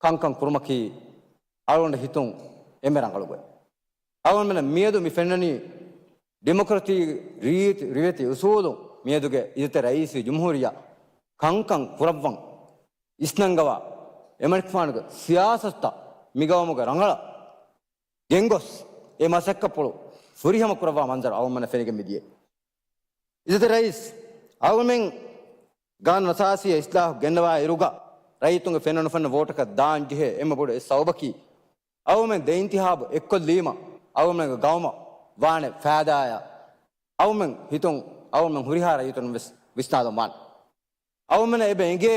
ކަންކަން ކުރުމަކީ އަޅުގަނޑު ހިތުން އެންމެ ރަނގަޅު ގޮތް. އަޅުގަނޑުމެން މިއަދު މި ފެންނަނީ ޑިމޮކްރަސީ ރީތި، ރިވެތި އުސޫލުން މިއަދުގެ އިއްޒަތްތެރި ރައީސީ ޖުމްހޫރިއްޔާ ކަންކަން ކުރައްވަން އިސްނަންގަވާ އެމަނިކުފާނުގެ ސިޔާސަތުތައް މިގައުމުގަ ރަނގަޅަށް ގެންގޮސް، އެ މަސައްކަތްޕުޅު ފުރިހަމަ ކުރައްވާ މަންޒަރު އަޅުގަނޑުމެންނަށް ފެނިގެން މިދިޔަ. އިއްޒަތްތެރި ރައީސް، އަޅުގަނޑުމެން ގާނޫނުއަސާސީއަށް އިސްލާހު ގެންނަވާ އިރުގަ ރައްޔިތުންގެ ފެންނަ ނުފެންނަ ވޯޓަކަށް ދާން ޖެހޭ އެންމެ ބޮޑު އެއް ސަބަބަކީ، އަޅުގަނޑުމެން ދެ އިންތިހާބު އެއްކޮށްލީމަ އަޅުގަނޑުމެންގެ ގައުމަށް ވާނެ ފައިދާއާ އަޅުގަނޑުމެން ހިތުން އަޅުގަނޑުމެން ހުރިހާ ރައްޔިތުން ވެސް ވިސްނާލަން ވާނެ. އަޅުގަނޑުމެންނަށް އެބަ އެނގޭ،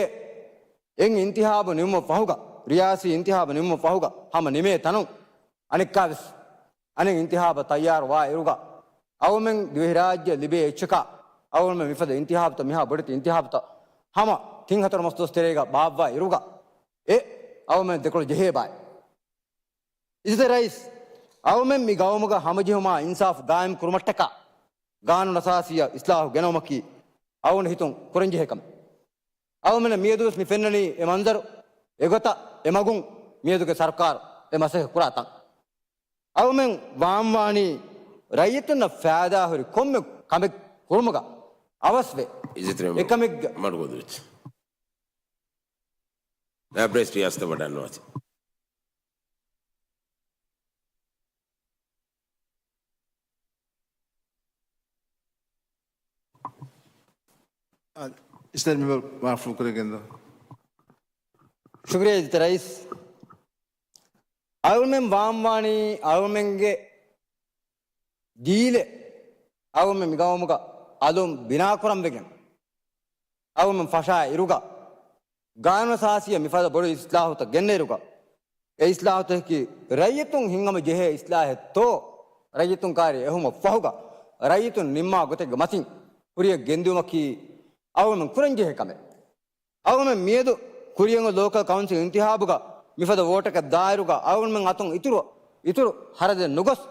އެއް އިންތިހާބު ނިމުމަށް ފަހުގަ، ރިޔާސީ އިންތިހާބު ނިމުމަށް ފަހުގަ ހަމަ ނިމޭ ތަނުން އަނެއްކާވެސް އަނެއް އިންތިހާބަށް ތައްޔާރު ވާ އިރުގަ، އަޅުގަނޑުމެން ދިވެހިރާއްޖެ ލިބޭ އެއްޗަކާ، އަޅުގަނޑުމެން މިފަދަ އިންތިހާބުތައް، މިހާ ބޮޑެތި އިންތިހާބުތައް ހަމަ ތިން ހަތަރު މަސް ދުވަސް ތެރޭގަ ބާއްވާ އިރުގަ، އެ އަޅުގަނޑުމެން ދެކޮޅު ޖެހޭ ބާއެއް. އިއްޒަތްތެރި ރައީސް، އަޅުގަނޑުމެން މި ގައުމުގަ ހަމަޖެހުމާ އިންސާފު ގާއިމް ކުރުމަށްޓަކާ، ގާނޫނުއަސާސީއަށް އިސްލާހު ގެނައުމަކީ އަޅުގަނޑު ހިތުން ކުރަންޖެހޭ ކަމެއް. އަޅުގަނޑުމެންނަށް މިއަދުވެސް މި ފެންނަނީ އެ މަންޒަރު، އެގޮތަށް އެމަގުން މިއަދުގެ ސަރުކާރު އެ މަސައްކަތް ކުރާ ތަން. އަޅުގަނޑުމެން ވާންވާނީ ރައްޔިތުންނަށް ފައިދާހުރި ކޮންމެ ކަމެއް ކުރުމުގަ އަވަސްވެ، އިއްޒަތްތެރި މެމްބަރު، އެކަމެއްގަ މަޑުގަދަވެއްޖެ. ލައިބްރަރީސް ރިޔާސަތަށް ވަޑައިގަންނަވާތި. އާ، އިސްލާމް މެމްބަރު މާފު ކުރެގެންދޯ. ޝުކުރިއްޔާ އިއްޒަތްތެރި ރައީސް. އަޅުގަނޑުމެން ވާންވާނީ އަޅުގަނޑުމެންގެ ދީލެއް އަޅުގަނޑުމެން މިގައުމުގަ އަލުން ބިނާކުރަން ވެގެން، އަޅުގަނޑުމެން ފަށާ އިރުގަ، ގާނޫނުއަސާސީއަށް މިފަދަ ބޮޑު އިސްލާހުތައް ގެންނަ އިރުގަ، އެ އިސްލާހުތަކަކީ ރައްޔިތުން ހިތްހަމަޖެހޭ އިސްލާހެއްތޯ، ރައްޔިތުން ކާރި އެހުމަށް ފަހުގަ، ރައްޔިތުން ނިންމާ ގޮތެއްގެ މަތިން ކުރިއަށް ގެންދިއުމަކީ އަޅުގަނޑުމެން ކުރަންޖެހޭ ކަމެއް. އަޅުގަނޑުމެން މިއަދު ކުރިއަށް ލޯކަލް ކައުންސިލް އިންތިހާބުގަ މިފަދަ ވޯޓަކަށް ދާއިރުގަ އަޅުގަނޑުމެން އަތުން އިތުރު، އިތުރު ހަރަދެއް ނުގޮސް،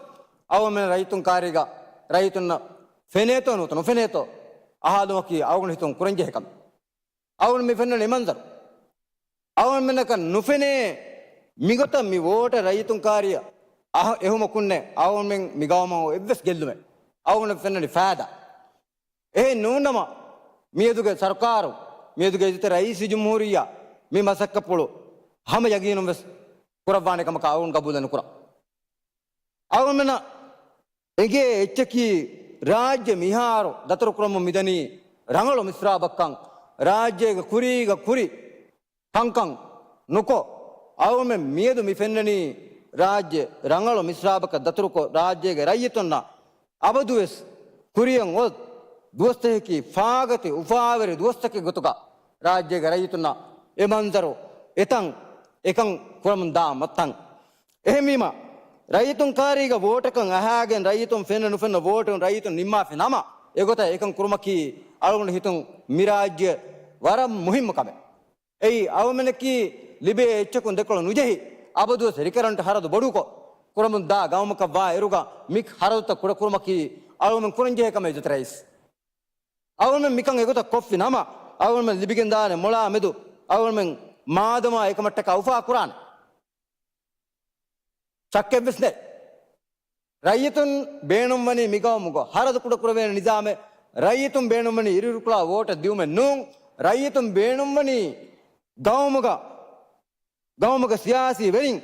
އަޅުގަނޑުމެން ރައްޔިތުން ކާރީގަ ރައްޔިތުންނަށް ފެނޭތޯ ނުވަތަ ނުފެނޭތޯ އަހާލުމަކީ އަޅުގަނޑު ހިތުން ކުރަންޖެހޭ ކަމެއް. އަޅުގަނޑު މި ފެންނަނީ މަންޒަރު. އަޅުގަނޑުމެންނަކަށް ނުފެނޭ މިގޮތަށް މި ވޯޓަށް ރައްޔިތުން ކާރިއަށް އަހަ-، އެހުމަކުންނެއް އަޅުގަނޑުމެން މި ގައުމަށް އެއްވެސް ގެއްލުމެއް. އަޅުގަނޑު ފެންނަނީ ފައިދާ. އެހެން ނޫންނަމަ، މިއަދުގެ ސަރުކާރު، މިއަދުގެ އިއްޒަތްތެރި ރައީސް ޖުމްހޫރިއްޔާ މި މަސައްކަތްޕުޅު ހަމަ ޔަގީނުން ވެސް ކުރައްވާނެ ކަމަކަށް އަޅުގަނޑު ގަބޫލެއް ނުކުރަން. އަޅުގަނޑުމެންނަށް އެނގޭ އެއްޗަކީ، ރާއްޖެ މިހާރު ދަތުރުކުރަމުން މިދަނީ ރަނގަޅު މިސްރާބަކަށް، ރާއްޖޭގެ ކުރީގަ ކުރި ކަންކަން ނުކޮށް، އަޅުގަނޑުމެން މިއަދު މި ފެންނަނީ، ރާއްޖެ ރަނގަޅު މިސްރާބަކަށް ދަތުރުކޮށް، ރާއްޖޭގެ ރައްޔިތުންނަށް އަބަދުވެސް ކުރިއަށް އޮތް ދުވަސްތަކަކީ ފާގަތި އުފާވެރި ދުވަސްތަކެއް ގޮތުގަ، ރާއްޖޭގެ ރައްޔިތުންނަށް އެ މަންޒަރު އެތަން އެކަން ކުރަމުން ދާ މައްތަން. އެހެންވީމަ، ރައްޔިތުން ކާރީގަ ވޯޓަކަށް އަހާގެން، ރައްޔިތުން ފެންނަ ނުފެންނަ ވޯޓުން ރައްޔިތުން ނިންމާފި ނަމަ، އެގޮތަށް އެކަން ކުރުމަކީ އަޅުގަނޑު ހިތުން މި ރާއްޖެ ވަރަށް މުހިއްމު ކަމެއް. އެއީ، އަޅުމެންނަކީ ލިބޭ އެއްޗަކުން ދެކޮޅު ނުޖެހި، އަބަދުވެސް ރިކަރަންޓް ހަރަދު ބޮޑުކޮށް، ކުރަމުން ދާ ގައުމަކަށް ވާ އިރުގަ މި ހަރަދުތައް ކުޑަކުރުމަކީ އަޅުމެން ކުރަންޖެހޭ ކަމެއް، އިއްޒަތް ރައީސް. އަޅުމެން މިކަން އެގޮތަށް ކޮށްފި ނަމަ، އަޅުމެން ލިބިގެންދާނެ މޮޅާ މެދު އަޅުމެން މާދަމާ އެކަމަށްޓަކާ އުފާ ކުރާނެ. ޝައްކެއްވެސް ނެތް. ރައްޔިތުން ބޭނުންވަނީ މިގައުމުގަ ހަރަދު ކުޑަކުރެވޭނެ ނިޒާމެއް. ރައްޔިތުން ބޭނުންވަނީ އިރުއިރުކޮޅާ ވޯޓެއް ދިއުމެއް ނޫން. ރައްޔިތުން ބޭނުންވަނީ ގައުމުގަ، ގައުމުގެ ސިޔާސީ ވެރިން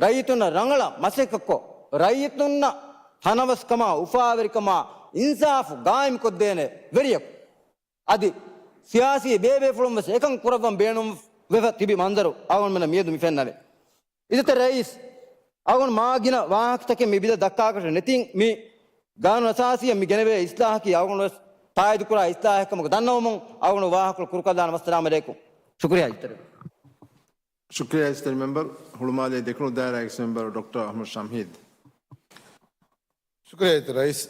ރައްޔިތުންނަށް ރަނގަޅަށް މަސައްކަތްކޮށް، ރައްޔިތުންނަށް ތަނަވަސްކަމާ، އުފާވެރިކަމާ، އިންސާފު ގާއިމްކޮށްދޭނެ ވެރިޔަކު. އަދި ސިޔާސީ ބޭބޭފުޅުން ވެސް އެކަން ކުރައްވަން ބޭނުންވެފަ ތިބި މަންޒަރު އަޅުގަނޑުމެންނަށް މިއަދު މި ފެންނަނީ. އިއްޒަތްތެރި ރައީސް، އަޅުގަނޑު މާ ގިނަ ވާހަކަތަކެއް މި ބިލަށް ދައްކާކަށެއް ނެތިން، މި ގާނޫނު އަސާސީއަށް މި ގެނެވޭ އިސްލާހަކީ އަޅުގަނޑު ވެސް ތާއީދުކުރާ އިސްލާހެއް ކަމަކަށް ދަންނަވަމުން އަޅުގަނޑު ވާހަކަކޮޅު ކުރުކޮށްލާނަން. ވައްސަލާމް އަލައިކުމް. ޝުކުރިއްޔާ އިއްޒަތްތެރި މެމްބަރު. ޝުކުރިއްޔާ އިއްޒަތްތެރި މެމްބަރު، ހުޅުމާލޭ ދެކުނު ދާއިރާ އެކްސް މެމްބަރު ޑޮކްޓަރ އަޙްމަދު ޝަމްހީދު. ޝުކުރިއްޔާ އިއްޒަތްތެރި ރައީސް.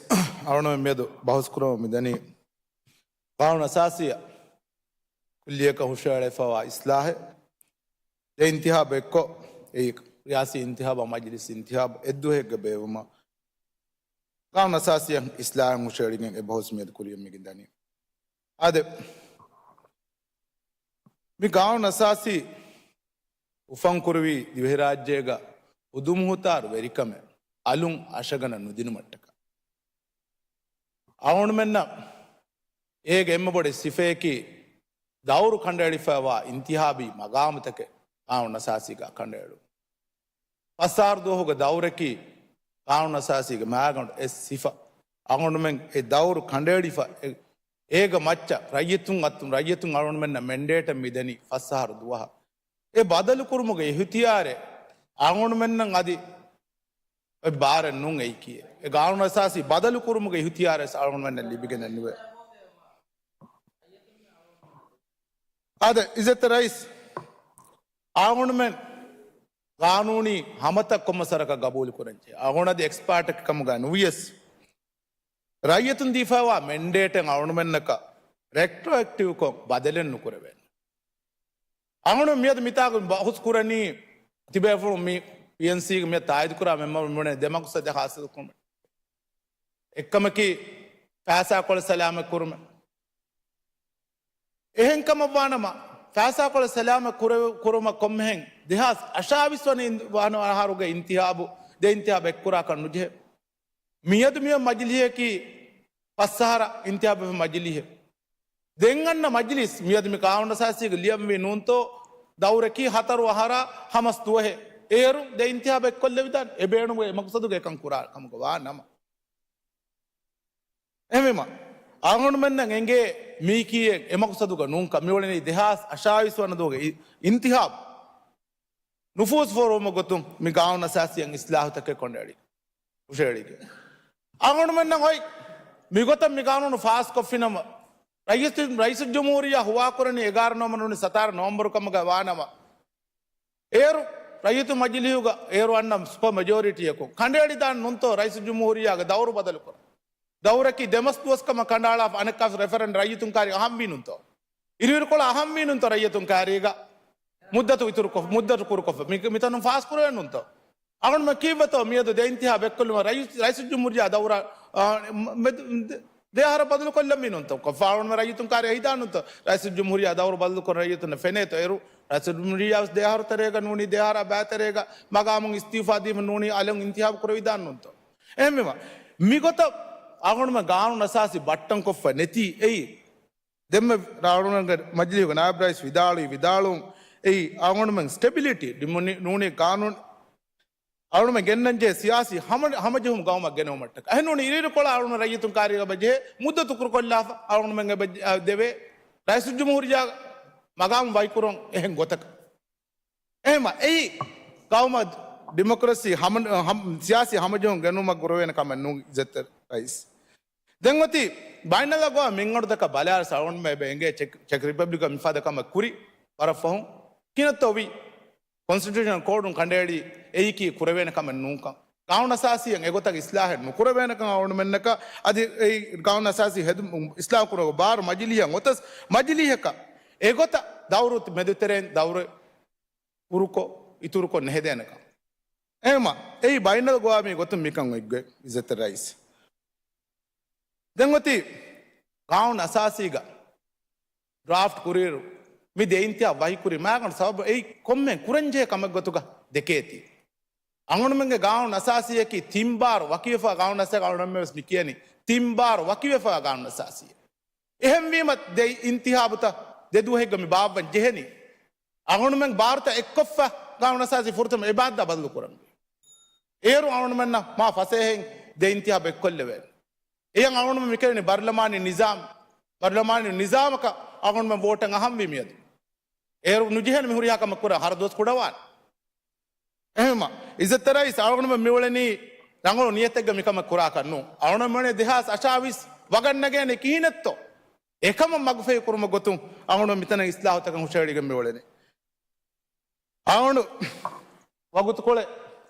އަޅުގަނޑު މިއަދު ބަހުސް ކުރަމުން މިދަނީ ގާނޫނު އަސާސީއަށް ކުއްލިއަކަށް ހުށައެޅިފައިވާ އިސްލާހެއް. ދެ އިންތިހާބު އެއްކޮށް، އެއީ ރިޔާސީ އިންތިހާބާ މަޖިލިސް އިންތިހާބު އެއްދުވަހެއްގަ ބޭއްވުމަށް، ގާނޫނު އަސާސީއަށް އިސްލާހެއް ހުށައެޅިގެން އެ ބަހުސް މިއަދު ކުރިޔަށް މިގެންދަނީ. އާދެ، މި ގާނޫނު އަސާސީ އުފަންކުރުވީ ދިވެހިރާއްޖޭގަ ހުދުމުހުތާރު ވެރިކަމެއް އަލުން އަށަގަނޑަށް ނުދިނުމަށްޓަކާ. އަޅުގަނޑުމެންނަށް އޭގެ އެންމެ ބޮޑު ސިފައަކީ، ދައުރު ކަނޑައެޅިފައިވާ އިންތިހާބީ މަގާމުތަކެއް ގާނޫނު އަސާސީގަ ކަނޑައެޅުން. ފަސް އަހަރު ދުވަހުގެ ދައުރަކީ ގާނޫނު އަސާސީގެ މާގަނޑު އެއް ސިފަ. އަޅުގަނޑުމެން އެ ދައުރު ކަނޑައެޅިފަ، އެ، އޭގަ މައްޗަށް ރައްޔިތުން އަތުން، ރައްޔިތުން އަޅުގަނޑުމެންނަށް މެންޑޭޓެއް މިދެނީ ފަސް އަހަރު ދުވަހަށް. އެ ބަދަލު ކުރުމުގެ އިހުތިޔާރެއް އަޅުގަނޑުމެންނަށް އަދި އޮތް ބާރެއް ނޫން އެއީކީ. އެ ގާނޫނު އަސާސީ ބަދަލު ކުރުމުގެ އިހުތިޔާރެއް އަޅުގަނޑުމެންނަށް ލިބިގެނެއް ނުވޭ. އާދެ، އިއްޒަތް ރައީސް، އަޅުގަނޑުމެން ގާނޫނީ ހަމަތައް ކޮންމެ ސަރަކަށް ގަބޫލު ކުރަންޖެހޭ. އަޅުގަނޑު އަދި އެކްސްޕާޓެއް ކަމުގަ ނުވިޔަސް، ރައްޔިތުން ދީފައިވާ މެންޑޭޓެއް އަޅުގަނޑުމެންނަކަށް ރެޓްރޮއެކްޓިވްކޮށް ބަދަލެއް ނުކުރެވޭނެ. އަޅުގަނޑު މިއަދު މިތާގަ ބަހުސް ކުރަނީ ތިބޭފުޅުން މި ޕީއެންސީގެ މިއަދު ތާއީދުކުރާ މެމްބަރުން ބުނޭ ދެ މަޤްޞަދެއް ޙާޞިލު ކުރުމަށް. އެއްކަމަކީ ފައިސާކޮޅެއް ސަލާމަތް ކުރުމެއް. އެހެން ކަމަށްވާނަމަ، ފައިސާކޮޅެއް ސަލާމަތް ކުރެ-، ކުރުމަށް ކޮންމެހެން ދެހާސް އަށާވީސް ވަނަ އަހަރުގެ އިންތިހާބު، ދެ އިންތިހާބު އެއްކުރާކަށް ނުޖެހޭ. މިއަދު މިއޮތް މަޖިލީހަކީ ފަސް އަހަރަށް އިންތިހާބު ވި މަޖިލީހެއް. ދެން އަންނަ މަޖިލީސް މިއަދު މި ގާނޫނު އަސާސީގަ ލިޔަންވީ ނޫންތޯ؟ ދައުރަކީ ހަތަރު އަހަރާ ހަމަސް ދުވަހެއް. އޭރު ދެ އިންތިހާބު އެއްކޮށްލެވިދާނެ. އެ ބޭނުމުގެ އެ މަޤްޞަދުގެ އެކަން ކުރާ ކަމުގަ ވާ ނަމަ. އެހެންވީމަ، އަޅުގަނޑުމެންނަށް އެނގޭ މީކީއެއް އެ މަޤްޞަދުގަ ނޫންކަން. މިއުޅެނީ ދެހާސް އަށާވީސް ވަނަ ދުވަހުގެ އި-، އިންތިހާބު. ނުފޫޒު ފޯރުވުމުގެ ގޮތުން މި ގާނޫނު އަސާސީއަށް އިސްލާހުތަކެއް ކޮނޑައެޅި، ހުށައެޅިގެން. އަޅުގަނޑުމެންނަށް އޮތް މިގޮތަށް މި ގާނޫނު ފާސްކޮށްފިނަމަ، ރައީސު، ރައީސުލްޖުމްހޫރިއްޔާ ހުވާކުރަނީ އެގާރަ ނޮވެމްބަރު ނޫނީ ސަތާރަ ނޮވެމްބަރު ކަމުގަ ވާނަމަ، އޭރު ރައްޔިތު މަޖިލީހުގަ އޭރު އަންނަ ސުޕަ މެޖޯރިޓީއަކުން ކަނޑައެޅިދާން ނުންތޯ ރައީސުލްޖުމްހޫރިއްޔާގެ ދައުރު ބަދަލުކުރަން؟ ދައުރަކީ ދެމަސް ދުވަސް ކަމަށް ކަނޑައަޅާފަ އަނެއްކާވެސް ރެފަރެން ރައްޔިތުން ކާރި އަހަންވީ ނުންތޯ؟ އިރުއިރުކޮޅަށް އަހަންވީ ނުންތޯ ރައްޔިތުން ކާރީގަ؟ މުއްދަތު އިތުރުކޮށް، މުއްދަތު ކުރުކޮށް، މި-، މިތަނުން ފާސް ކުރެވޭ ނުންތޯ؟ އަޅުގަނޑުމެން ކީއްވެތޯ މިއަދު ދެ އިންތިހާބު އެއްކޮށްލުމަށް ރައީސް، ރައީސުލްޖުމްހޫރިއްޔާ ދައުރާ، އާ، މެ-، ދެ-، ދެ އަހަރަށް ބަދަލުކޮށްލަންވީ ނޫންތޯ؟ ކޮށްފަ އަޅުގަނޑުމެން ރައްޔިތުން ކާރި އެހިދާނުންތޯ؟ ރައީސުލްޖުމްހޫރިއްޔާ ދައުރު ބަދަލުކުރަން ރައްޔިތުންނަށް ފެނޭތޯ؟ އޭރު ރައީސުލްޖުމްހޫރިއްޔާ ވެސް ދެ އަހަރު ތެރޭގަ ނޫނީ، ދެ އަހަރާ ބައިތެރޭގަ މަގާމުން އިސްތިއުފާ ދީފަ ނޫނީ، އަލުން އިންތިހާބު ކުރެވިދާން ނޫންތޯ؟ އެހެންވީމަ، މިގޮތަށް އަޅުގަނޑުމެން ގާނޫނު އަސާސީ ބައްޓަންކޮށްފަ ނެތީ އެއީ. ދެންމެ ރާ-، އަޅުގަނޑުގެ މަޖިލީހުގެ ނާއިބް ރައީސް ވިދާޅުވި ވިދާޅުވުން އެއީ، އަޅުގަނޑުމެން ސްޓެބިލިޓީ ނޫނީ، ނޫނީ ގާނޫނު، އަޅުގަނޑުމެން ގެންނަންޖެހޭ ސިޔާސީ ހަމަ-، ހަމަޖެހުމު ގައުމަށް ގެނައުމަށްޓަކަ. އެހެންނޫނީ އިރުއިރުކޮޅާ އަޅުގަނޑު ރައްޔިތުން ކާރީގަ އެބަޖެހޭ މުއްދަތު ކުރުކޮށްލާފަ އަޅުގަނޑުމެން އެބަ ދެވޭ. ރައީސުލްޖުމްހޫރިއްޔާ މަގާމު ވަކިކުރުން އެހެން ގޮތަކަށް. އެހެންވީމަ، އެއީ ގައުމަށް ޑިމޮކްރަސީ ހަމަ-، ހަމ-، ސިޔާސީ ހަމަޖެހުން ގެނުމަށް ގުރުވޭނެ ކަމެއް ނޫން، އިއްޒަތްތެރި ރައީސް. ދެން އޮތީ ބައިނަލްއަގުވާމީ މިންވަރުތަކަށް ބަލާއިރު އަޅުގަނޑުމެން އެބަ އެނގޭ ޗެކް، ޗެކް ރިޕަބްލިކަށް މިފަދަ ކަމެއް ކުރި ވަރަށް ފަހުން ކިހިނެއްތޯ ވީ؟ ކޮންސްޓިޓިއުޝަނަލް ކޯޑުން ކަނޑައެޅި އެއީކީ ކުރެވޭނެ ކަމެއް ނޫންކަން. ގާނޫނު އަސާސީއަށް އެގޮތަށް އިސްލާހެއް ނުކުރެވޭނެކަން އަޅުގަނޑުމެންނަކަށް އަދި އެ ގާނޫނު އަސާސީ ހެދު-، އިސްލާހު ކުރުމުގެ ބާރު މަޖިލީހަށް އޮތަސް، މަޖިލީހަކަށް އެގޮތަށް ދައުރު މެދުތެރެއިން ދައުރު ކުރުކޮށް، އިތުރުކޮށް ނެހެދޭނެކަން. އެހެންވީމަ، އެއީ ބައިނަލްއަގުވާމީ ގޮތުން މިކަން އޮތްގޮތް، އިއްޒަތްތެރި ރައީސް. ދެން އޮތީ ގާނޫނު އަސާސީގަ ޑްރާފްޓް ކުރިއިރު މި ދެ އިންތިހާބު ވަކިކުރީ މާގަނޑު ސަބަބު އެއީ ކޮންމެ ކުރަންޖެހޭ ކަމެއްގޮތުގަ ދެކޭތީ. އަޅުގަނޑުމެންގެ ގާނޫނު އަސާސީއަކީ ތިން ބާރު ވަކިވެފަ ގާނޫނު އަސާސީ އަޅުގަނޑުމެން ވެސް މި ކިޔަނީ ތިން ބާރު ވަކިވެފަ ގާނޫނު އަސާސީ. އެހެންވީމަ ދެ އިންތިހާބުތައް ދެ ދުވަހެއްގަ މި ބާއްވަން ޖެހެނީ. އަޅުގަނޑުމެން ބާރުތައް އެއްކޮށްފަ ގާނޫނު އަސާސީ ފުރަތަމަ އެ މާއްދާ ބަދަލު ކުރަންވީ. އޭރު އަޅުގަނޑުމެންނަށް މާ ފަސޭހައިން ދެ އިންތިހާބު އެއްކޮށްލެވޭނެ. އެޔަށް އަޅުގަނޑުމެން މިކިޔަނީ ބަރުލަމާނީ ނިޒާމް، ބަރުލަމާނީ ނިޒާމަކަށް އަޅުގަނޑުމެން ވޯޓެއް އަހަންވީ މިއަދު. އޭރު ނުޖެހޭނެ މި ހުރިހާ ކަމެއް ކުރާ ހަރަ ދުވަސް ކުޑަވާނެ. އެހެންވީމަ، އިއްޒަތްތެރި ރައީސް އަޅުގަނޑުމެން މިއުޅެނީ ރަނގަޅު ނިޔަތެއްގަ މިކަމެއް ކުރާކަށް ނޫން. އަޅުގަނޑުމެން ދެހާސް އަށާވީސް ވަގަށް ނެގޭނެ ކިހިނެއްތޯ؟ އެކަމަށް މަގުފަހި ކުރުމުގެ ގޮތުން އަޅުގަނޑު މިތަނަށް އިސްލާހުތަކެއް ހުށަހެޅިގެން މިއުޅެނީ. އަޅުގަނޑު ވަގުތުކޮޅެއް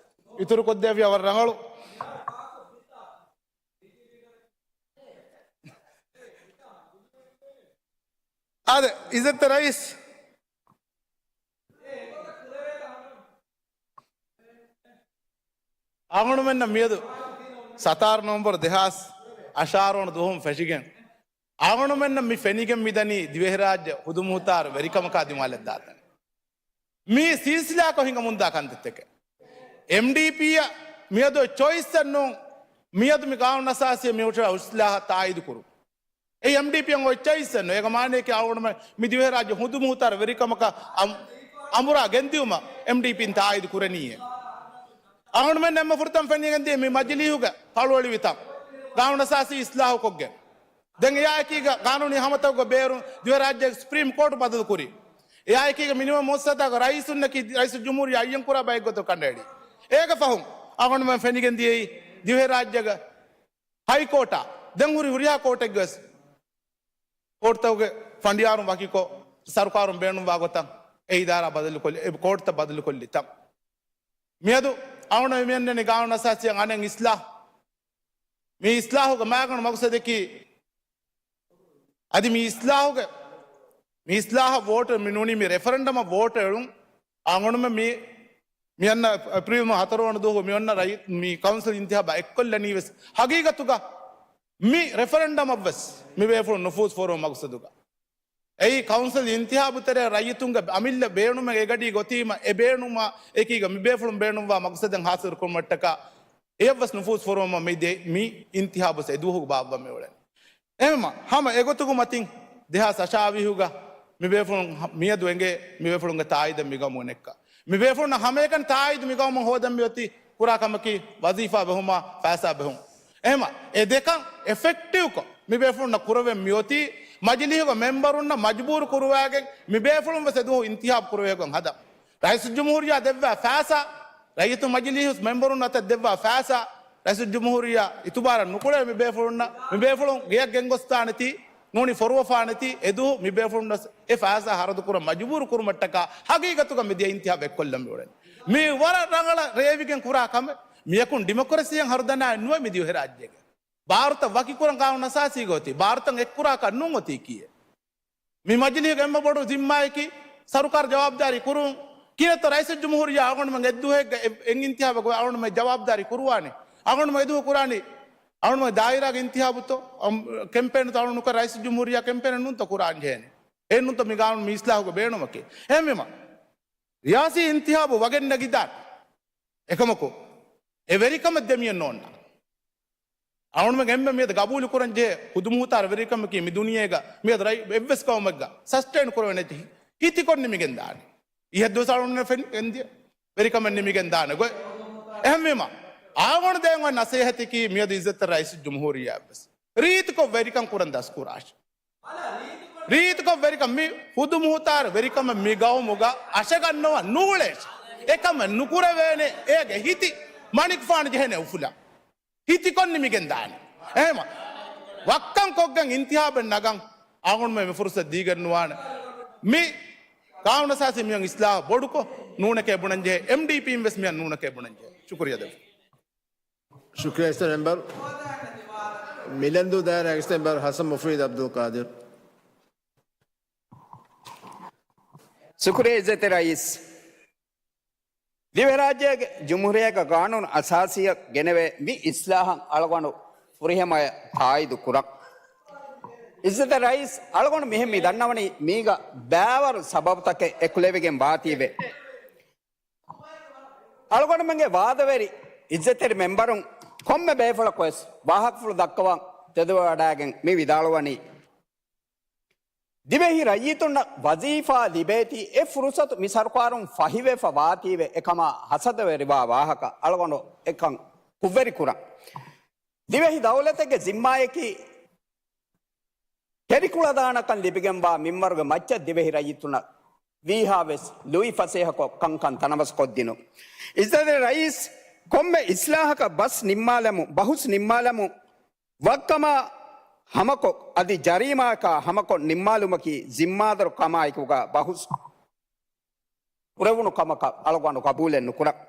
އިތުރުކޮށްދެއްވި ވަރަށް ރަނގަޅު. އާދެ، އިއްޒަތްތެރި ރައީސް. އަޅުގަނޑުމެންނަށް މިއަދު ސަތާރަ ނޮވެމްބަރު ދެހާސް އަށާރަ ވަނަ ދުވަހުން ފެށިގެން، އަޅުގަނޑުމެންނަށް މި ފެނިގެން މިދަނީ ދިވެހިރާއްޖެ ހުދުމުހުތާރު ވެރިކަމަކާ ދިމާލަށް ދާތަނެއް. މީ ސިލްސިލާކޮށް ހިނގަމުންދާ ކަންތައްތަކެއް. އެމްޑީޕީއަށް މިއަދު އޮތް ޗޮއިސްއެއް ނޫން. މިއަދު މި ގާނޫނު އަސާސީ މި ހުށަހަޅާ އިސްލާހަށް ތާއީދު ކުރުން. އެ އެމްޑީޕީއަށް އޮތް ޗޮއިސްއެއް ނޫން. އޭގެ މާނައަކީ އަޅުގަނޑުމެން މި ދިވެހިރާއްޖެ ހުދުމުހުތާރު ވެރިކަމަކަށް އަމް-، އަނބުރާ ގެންދިއުމަށް އެމްޑީޕީން ތާއީދު ކުރަނީއޭ. އަޅުގަނޑުމެން އެންމެ ފުރަތަމަ ފެނިގެން ދިޔަ މި މަޖިލީހުގެ ފަޅުވެޅިވި ތަން. ގާނޫނު އަސާސީ އިސްލާހުކޮށްގެން. ދެން އެއާއެކީގަ ގާނޫނީ ހަމަތަކުގެ ބޭރުން ދިވެހިރާއްޖޭގެ ސުޕްރީމް ކޯޓު ބަދަލުކުރީ. އެއާއެކީގަ މިނިވަން މުއައްސަސާތަކުގެ ރައީސުންނަކީ ރައީސުލްޖުމްހޫރިއްޔާ އައްޔަންކުރާ ބައެއްގޮތަށް ކަނޑައެޅީ. އޭގެ ފަހުން އަޅުގަނޑުމެން ފެނިގެން ދިޔައީ ދިވެހިރާއްޖޭގެ ހައިކޯޓާ ދެން ހުރި ހުރިހާ ކޯޓެއްގެ ވެސް ކޯޓުތަކުގެ ފަނޑިޔާރުން ވަކިކޮށް، ސަރުކާރުން ބޭނުންވާ ގޮތަށް އެ އިދާރާ ބަދަލުކޮށްލި، އެ ކޯޓުތައް ބަދަލުކޮށްލި ތަން. މިއަދު އަޅުގަނޑު މި އަންނަނީ ގާނޫނު އަސާސީއަށް އަނެއް އިސްލާހް. މި އިސްލާހުގެ މާގަނޑު މަގުސަދަކީ، އަދި މި އިސްލާހުގެ، މި އިސްލާހަށް ވޯޓު މި ނޫނީ މި ރެފަރެންޑަމަށް ވޯޓު އެޅުން. އަޅުގަނޑުމެން މި، މި އަންނަ އޭޕްރީލް މަހު ހަތަރު ވަނަ ދުވަހު މި އޮންނަ ރައީ-، މި ކައުންސިލް އިންތިހާބާ އެއްކޮށްލަނީ ވެސް ހަގީގަތުގަ މި ރެފަރެންޑަމަށް ވެސް މި ބޭފުޅުން ނުފޫޒު ފޮރުވުމުގެ މަގުސަދުގަ. އެއީ ކައުންސިލް އިންތިހާބު ތެރޭ ރައްޔިތުންގެ އަމިއްލަ ބޭނުމެއް އެގަޑީގަ އޮތީމަ، އެ ބޭނުމާ އެކީގަ މި ބޭފުޅުން ބޭނުންވާ މަގުސަދެއް ހާސިލް ކުރުމަށްޓަކާ އެއަށްވެސް ނުފޫޒު ފޮރުވުމަށް މި ދޭ-، މި އިންތިހާބު އެ ދުވަހުގަ ބާއްވަމެވެ. އެހެންވީމަ، ހަމަ އެގޮތުގެ މަތިން ދެހާސް އަށާވީހުގަ މި ބޭފުޅުން ހަ-، މިއަދު އެނގޭ މި ބޭފުޅުންގެ ތާއީދަށް މި ގައުމު ނެއްކާ. މި ބޭފުޅުންނަށް ހަމައެކަނި ތާއީދު މި ގައުމުން ހޯދަން މިއޮތީ ކުރާ ކަމަކީ ވަޒީފާ ބެހުމާ، ފައިސާ ބެހުން. އެހެންވީމަ، އެ ދެކަން އެފެކްޓިވްކޮށް މި ބޭފުޅުންނަށް ކުރެވެން މިއޮތީ މަޖިލީހުގެ މެމްބަރުންނަށް މަޖުބޫރު ކުރުވާގެން މި ބޭފުޅުން ވެސް އެދުވަހު އިންތިހާބު ކުރެވޭގޮތް ހަދަން. ރައީސުލްޖުމްހޫރިއްޔާ ދެއްވާ ފައިސާ، ރައްޔިތު މަޖިލީހު މެމްބަރުން އަތަށް ދެއްވާ ފައިސާ، ރައީސުލްޖުމްހޫރިއްޔާ އިތުބާރަށް ނުކުޅޭ މި ބޭފުޅުންނަށް، މި ބޭފުޅުން ގެޔަށް ގެންގޮސްދާނެތީ، ނޫނީ ފޮރުވަފާނެތީ، އެދުވަހު މި ބޭފުޅުންނަށް އެ ފައިސާ ހަރަދު ކުރަން މަޖުބޫރު ކުރުމަށްޓަކާ ހަގީގަތުގަ މިދިޔަ އިންތިހާބު އެއްކޮށްލަން މިއުޅެނީ. މީ ވަރަށް ރަނގަޅަށް ރޭވިގެން ކުރާ ކަމެއް. މިޔަކުން ޑިމޮކްރަސީއެއް ހަރުދަނާއެއް ނުވޭ މި ދިވެހިރާއްޖޭގަ. ބާރުތައް ވަކިކުރަން ގާނޫނު އަސާސީގަ އޮތީ. ބާރުތައް އެއްކުރާކަށް ނޫން އޮތީކީއެއް. މި މަޖިލީހުގެ އެންމެ ބޮޑު ޒިންމާއަކީ ސަރުކާރު ޖަވާބުދާރީ ކުރުން، ކިހިނެއްތޯ ރައީސުލްޖުމްހޫރިއްޔާ އަޅުގަނޑުމެން އެއްދުވަހެއްގަ އެ-، އެއް އިންތިހާބަށް ގޮވެ އަޅުގަނޑުމެން ޖަވާބުދާރީ ކުރުވާނީ؟ އަޅުގަނޑުމެން އެދުވަހު ކުރާނީ އަޅުގަނޑުމެން ދާއިރާގެ އިންތިހާބުތޯ؟ އަމް، ކެމްޕޭނުތޯ އަޅުގަނޑު ކުރާ ރައީސުލްޖުމްހޫރިއްޔާ ކެމްޕޭނަށް ނޫންތޯ ކުރާން ޖެހޭނީ؟ އެއް ނޫންތޯ މި ގާނޫނު މި އިސްލާހުގެ ބޭނުމަކީ؟ އެހެންވީމަ، ރިޔާސީ އިންތިހާބު ވަގެއް ނެގިދާނެ. އެކަމަކު، އެ ވެރިކަމެއް ދެމިއެއް ނޯންނާ. އަޅުގަނޑުމެން އެންމެ މިއަދު ގަބޫލު ކުރަން ޖެހޭ ހުދުމުހުތާރު ވެރިކަމަކީ މި ދުނިޔޭގަ މިއަދު ރައި-، އެއްވެސް ގައުމެއްގަ ސަސްޓެއިން ކުރެވޭނެ ހި-، ހިތިކޮށް ނިމިގެން ދާނެ. އިހަށް ދުވަސް އަޅުގަނޑު ފެނިގެން ދިޔަ ވެރިކަމެއް ނިމިގެން ދާނެ ގޮތް. އެހެންވީމަ، އަޅުގަނޑު ދޭން އޮތް ނަސޭހަތަކީ މިއަދު އިއްޒަތްތެރި ރައީސުލްޖުމްހޫރިއްޔާ ވެސް ރީތިކޮށް ވެރިކަން ކުރަން ދަސްކުރާށި. ރީތިކޮށް ވެރިކަން މި ހުދުމުހުތާރު ވެރިކަމެއް މި ގައުމުގަ އަށަގަންނަވަން ނޫޅޭ. އެކަމެއް ނުކުރެވޭނެ އޭގެ ހިތި މަނިކުފާނު ޖެހޭނެ އުފުލާ. ހިތިކޮށް ނިމިގެން ދާނެ. އެހެމަ ވައްކަން ކޮށްގެން އިންތިހާބެއް ނަގަން އަޅުގަނޑުމެން މި ފުރުސަތު ދީގެން ނުވާނެ. މި ޤާނޫނު އަސާސީ މިއޮން އިސްލާހު ބޮޑުކޮށް ނޫނެކޭ ބުނަންޖެހޭ، އެމްޑީޕީން ވެސް މިއަށް ނޫނެކޭ ބުނަންޖެހޭ. ޝުކުރިއްޔާ ދެއްވުން. ޝުކުރިއްޔާ އިސްތަ މެމްބަރު. މިލަންދޫ ދާއިރާގެ އިސްތަ މެމްބަރު ހަސަން މުފީދު އަބްދުލް ޤާދިރު. ޝުކުރިއްޔާ އިއްޒަތްތެރި ރައީސް. ދިވެހިރާއްޖޭގެ ޖުމްހޫރިއްޔާގެ ޤާނޫނު އަސާސީއަށް ގެނެވޭ މި އިސްލާހަށް އަޅުގަނޑު ފުރިހަމަޔަށް ތާއީދު ކުރަން. އިއްޒަތްތެރި ރައީސް، އަޅުގަނޑު މިހެން މި ދަންނަވަނީ މީގަ ބައިވަރު ސަބަބުތަކެއް އެކުލެވިގެން ވާތީވެ. އަޅުގަނޑުމެންގެ ވާދަވެރި އިއްޒަތްތެރި މެމްބަރުން ކޮންމެ ބޭފުޅަކުވެސް ވާހަކަފުޅު ދައްކަވަން ތެދުވެވަޑައިގެން މި ވިދާޅުވަނީ، ދިވެހި ރައްޔިތުންނަށް ވަޒީފާ ލިބޭތީ އެ ފުރުސަތު މި ސަރުކާރުން ފަހިވެފަ ވާތީވެ އެކަމާ ހަސަދަވެރިވާ ވާހަކަ އަޅުގަނޑު އެކަން ކުށްވެރި ކުރަން. ދިވެހި ދައުލަތެއްގެ ޒިންމާއަކީ ކެރިކުޅަދާނަކަން ލިބިގެންވާ މިންވަރުގެ މައްޗަށް ދިވެހި ރައްޔިތުންނަށް ވީހާވެސް ލުއި ފަސޭހަކޮށް ކަންކަން ތަނަވަސްކޮށްދިނުން. އިއްޒަތްތެރި ރައީސް، ކޮންމެ އިސްލާހަކަށް ބަސް ނިންމާލަމުން، ބަހުސް ނިންމާލަމުން، ވައްކަމާ ހަމަކޮށް، އަދި ޖަރީމާއަކާ ހަމަކޮށް ނިންމާލުމަކީ ޒިންމާދަރު ކަމާއެކުގަ ބަހުސް ކުރެވުނު ކަމަކަށް އަޅުގަނޑު ގަބޫލެއް ނުކުރަން.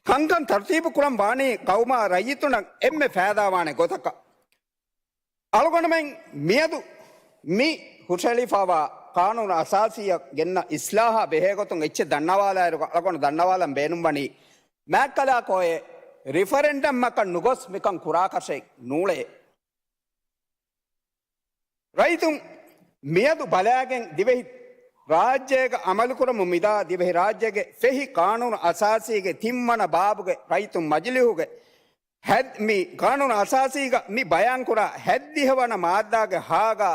ކަންކަން ތަރުތީބު ކުރަން ވާނީ ޤައުމާ ރައްޔިތުންނަށް އެންމެ ފައިދާވާނެ ގޮތަކަށް. އަޅުގަނޑުމެން މިއަދު މި ހުށަހެޅިފައިވާ ޤާނޫނު އަސާސީއަށް ގެންނަ އިސްލާހާ ބެހޭގޮތުން އެއްޗެއް ދަންނަވާލާއިރުގަ އަޅުގަނޑު ދަންނަވާލަން ބޭނުންވަނީ، މާތްކަލާކޯއެ ރިފަރެންޑަމަކަށް ނުގޮސް މިކަން ކުރާކަށެއް ނޫޅޭ. ރައްޔިތުން މިއަދު ބަލާގެން ދިވެހި ރާއްޖޭގަ އަމަލުކުރަމުން މިދާ ދިވެހި ރާއްޖޭގެ ފެހި ޤާނޫނު އަސާސީގެ ތިންވަނަ ބާބުގެ ރައްޔިތުން މަޖިލީހުގެ ހަތް، މި ޤާނޫނު އަސާސީގަ މި ބަޔާންކުރާ ހަތްދިހަވަނަ މާއްދާގެ ހާގާ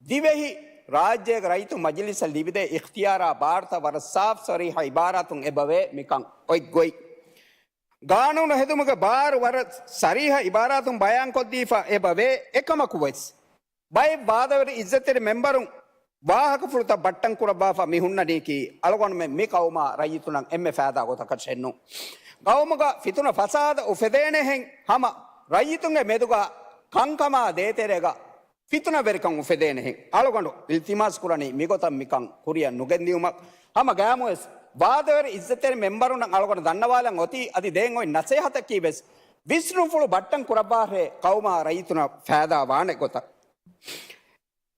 ދިވެހި ރާއްޖޭގެ ރައްޔިތުން މަޖިލީހަށް ލިބިދޭ އިޚްތިޔާރާ ބާރުތައް ވަރަށް ސާފް ސަރީހަ އިބާރާތުން އެބަވޭ މިކަން އޮތް ގޮތް. ޤާނޫނު ހެދުމުގެ ބާރު ވަރަށް ސަރީހަ އިބާރާތުން ބަޔާންކޮށްދީފަ އެބަވޭ. އެކަމަކުވެސް، ބައެއް ވާދަވެރި އިއްޒަތްތެރި މެމްބަރުން ވާހަކަފުޅުތައް ބައްޓަން ކުރައްވާފަ މި ހުންނަނީކީ، އަޅުގަނޑުމެން މި ޤައުމާ ރައްޔިތުނަށް އެންމެ ފައިދާ ގޮތަކަށެއްނު. ޤައުމުގަ ފިތުނަ ފަސާދަ އުފެދޭނެހެން ހަމަ ރައްޔިތުންގެ މެދުގަ ކަންކަމާ ދޭތެރޭގަ ފިތުނަވެރިކަން އުފެދޭނެހެން އަޅުގަނޑު އިލްތިމާސް ކުރަނީ މިގޮތަށް މިކަން ކުރިއަށް ނުގެންދިއުމަށް. ހަމަ ގައިމުވެސް ވާދަވެރި އިއްޒަތްތެރި މެމްބަރުންނަށް އަޅުގަނޑު ދަންނަވާލަން އޮތީ އަދި ދޭން އޮތް ނަސޭހަތަކީ ވެސް ވިސްނުންފުޅު ބައްޓަން ކުރައްވާށޭ ޤައުމާ ރައްޔިތުނަށް ފައިދާ ވާނެ ގޮތަށް.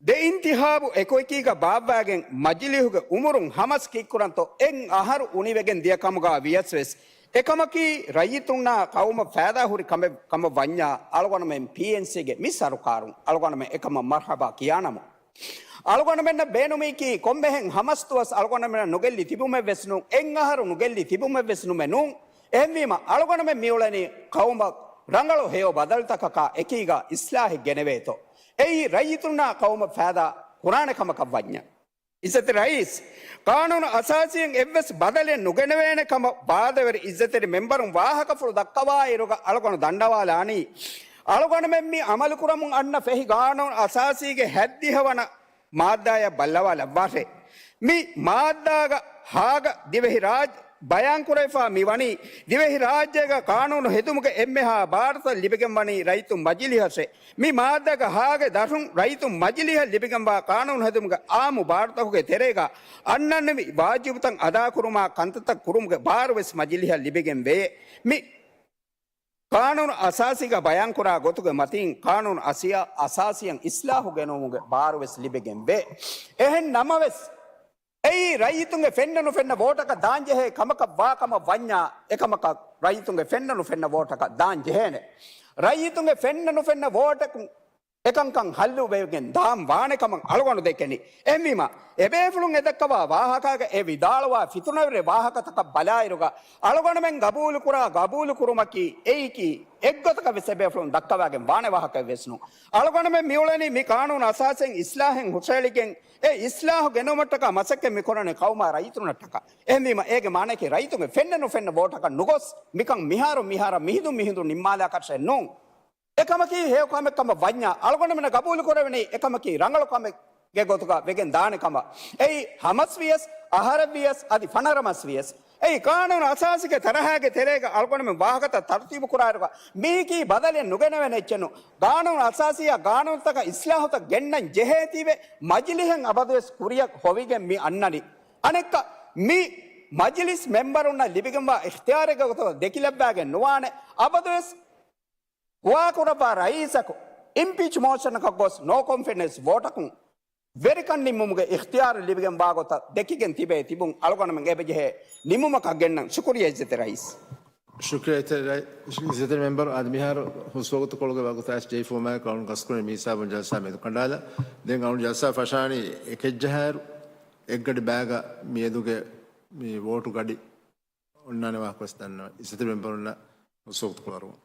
ދެ އިންތިހާބު އެކުއެކީގަ ބާއްވާގެން މަޖިލީހުގެ އުމުރުން ހަމަސް ކީއްކުރަންތޯ އެއް އަހަރު އުނިވެގެން ދިޔަ ކަމުގަ ވިޔަސް ވެސް، އެކަމަކީ ރައްޔިތުންނާ ޤައުމަށް ފައިދާ ހުރި ކަމެއް ކަމަށް ވަންޏާ، އަޅުގަނޑުމެން ޕީއެންސީގެ މި ސަރުކާރުން އަޅުގަނޑުމެން އެކަމަށް މަރްޙަބާ ކިޔާނަމު. އަޅުގަނޑުމެންނަށް ބޭނުމީކީ ކޮންމެހެން ހަމަސް ދުވަސް އަޅުގަނޑުމެންނަށް ނުގެއްލި ތިބުމެއް ވެސް ނޫން، އެއް އަހަރު ނުގެއްލި ތިބުމެއް ވެސް ނުމެ ނޫން. އެހެންވީމަ، އަޅުގަނޑުމެން މިއުޅެނީ ޤައުމަށް ރަނގަޅު ހެޔޮ ބަދަލުތަކަކާ އެކީގަ އިސްލާހެއް ގެނެވޭތޯ. އެއީ ރައްޔިތުންނާ ޤައުމަށް ފައިދާ ކުރާނެ ކަމަކަށް ވަންޏާ. އިއްޒަތްތެރި ރައީސް، ޤާނޫނު އަސާސީން އެއްވެސް ބަދަލެއް ނުގެނެވޭނެ ކަމަށް ވާދަވެރި އިއްޒަތްތެރި މެމްބަރުން ވާހަކަފުޅު ދައްކަވާއިރުގަ އަޅުގަނޑު ދަންނަވާލާނީ، އަޅުގަނޑުމެން މި އަމަލުކުރަމުން އަންނަ ފެހި ޤާނޫނު އަސާސީގެ ހަތްދިހަވަނަ މާއްދާޔަށް ބައްލަވާލައްވާށޭ. މި މާއްދާގަ ހާގަ ދިވެހިރާއްޖެ ބަޔާންކުރެވިފަ މިވަނީ، ދިވެހިރާއްޖޭގަ ޤާނޫނު ހެދުމުގެ އެންމެހާ ބާރުތައް ލިބިގެންވަނީ ރައްޔިތުން މަޖިލީހަށޭ. މި މާއްދާގަ ހާގެ ދަށުން ރައްޔިތުން މަޖިލީހަށް ލިބިގެންވާ ޤާނޫނު ހެދުމުގެ އާއްމު ބާރުތަކުގެ ތެރޭގަ އަންނަންނެވި ވާޖިބުތައް އަދާކުރުމާ ކަންތައްތައް ކުރުމުގެ ބާރު ވެސް މަޖިލީހަށް ލިބިގެން ވޭ. މި ޤާނޫނު އަސާސީގަ ބަޔާންކުރާ ގޮތުގެ މަތީން، ޤާނޫނު އަސިޔާ އަސާސީއަށް އިސްލާހު ގެނުވުމުގެ ބާރު ވެސް ލިބިގެން ވޭ. އެހެން ނަމަވެސް، އެއީ ރައްޔިތުންގެ ފެންނަ ނުފެންނަ ވޯޓަކަށް ދާންޖެހޭ ކަމަކަށް ވާ ކަމަށް ވަންޏާ، އެކަމަކަށް ރައްޔިތުންގެ ފެންނަ ނުފެންނަ ވޯޓަކަށް ދާން ޖެހޭނެ. ރައްޔިތުންގެ ފެންނަ ނުފެންނަ ވޯޓަކުން އެކަންކަން ހައްލުވެގެން ދާން ވާނެ ކަމަށް އަޅުގަނޑު ދެކެނީ. އެހެންވީމަ، އެބޭފުޅުން އެދައްކަވާ ވާހަކާގެ އެ ވިދާޅުވާ ފިތުނަވެރި ވާހަކަތަކަށް ބަލާއިރުގަ، އަޅުގަނޑުމެން ގަބޫލުކުރާ ގަބޫލުކުރުމަކީ އެއީކީ އެއްގޮތަކަށް ވެސް އެބޭފުޅުން ދައްކަވާގެން ވާނެ ވާހަކައެއް ވެސް ނޫން. އަޅުގަނޑުމެން މިއުޅެނީ މި ޤާނޫނު އަސާސީން އިސްލާހެއް ހުށައެޅިގެން، އެ އިސްލާހު ގެނުމަށްޓަކާ މަސައްކަތް މިކުރަނީ ޤައުމާ ރައްޔިތުންނަށްޓަކާ. އެހެންވީމަ، އޭގެ މާނައަކީ ރައްޔިތުންގެ ފެންނަ ނުފެންނަ ވޯޓަކަށް ނުގޮސް، މިކަން މިހާރު މިހާރަށް މިހިނދުން މިހިނދުން ނިންމާލާކަށެއް ނޫން. އެކަމަކީ ހެޔޮކަމެއް ކަމަށް ވަންޏާ، އަޅުގަނޑުމެންނަށް ގަބޫލު ކުރެވެނީ އެކަމަކީ ރަނގަޅު ކަމެއްގެ ގޮތުގަ ވެގެން ދާނެ ކަމަށް. އެއީ ހަމަސް ވިޔަސް، އަހަރެއް ވިޔަސް، އަދި ފަނަރަ މަސް ވިޔަސް. އެއީ ޤާނޫނު އަސާސީގެ ތަރަހާގެ ތެރޭގަ އަޅުގަނޑުމެން ވާހަކަތައް ތަރުތީބު ކުރާއިރުގަ މީކީ ބަދަލެއް ނުގެނެވޭނެ އެއްޗެއް ނޫން. ޤާނޫނު އަސާސީއާ ޤާނޫނުތަކަށް އިސްލާހުތައް ގެންނަން ޖެހޭތީވެ، މަޖިލިހެއް އަބަދުވެސް ކުރިއަށް ހޮވިގެން މި އަންނަނީ. އަނެއްކާ، މި މަޖިލިސް މެމްބަރުންނަށް ލިބިގެންވާ އިޚްތިޔާރެއްގެ ގޮތުގަ ދެކިލައްވާގެން ނުވާނެ. އަބަދުވެސް ހުވާކުރައްވާ ރައީސަކު އިމްޕީޗް މޯޝަނަކަށް ގޮސް ނޯ ކޮންފިޑެންސް ވޯޓަކުން ވެރިކަން ނިންމުމުގެ އިޚްތިޔާރު ލިބިގެން ވާގޮތަށް ދެކިގެން ތިބޭ ތިބުން އަޅުގަނޑުމެން އެބަޖެހޭ ނިންމުމަކަށް ގެންނަން. ޝުކުރިއްޔާ އިއްޒަތްތެރި ރައީސް. ޝުކުރިއްޔާ އިއްޒަތްތެރި މެމްބަރު. އަދި މިހާރު ހުސްވަގުތުކޮޅުގެ ވަގުތު އައިސް ޖެހިފައިވުމާއެކު އަޅުގަނޑު ގަސްކުރަނީ މި ހިސާބުން ޖަލްސާ މެދުކަނޑާލަން. ދެން އަޅުގަނޑު ޖަލްސާ ފަށާނީ އެކެއްޖަހާއިރު އެއްގަޑި ބައިގަ މިއަދުގެ މި ވޯޓު ގަޑި އޮންނާނެ ވާހަކަ ވެސް ދަންނަވަން. އިއްޒަތްތެރި މެމްބަރުންނަށް ހުސްވަގުތުކޮޅު އަރުވަން.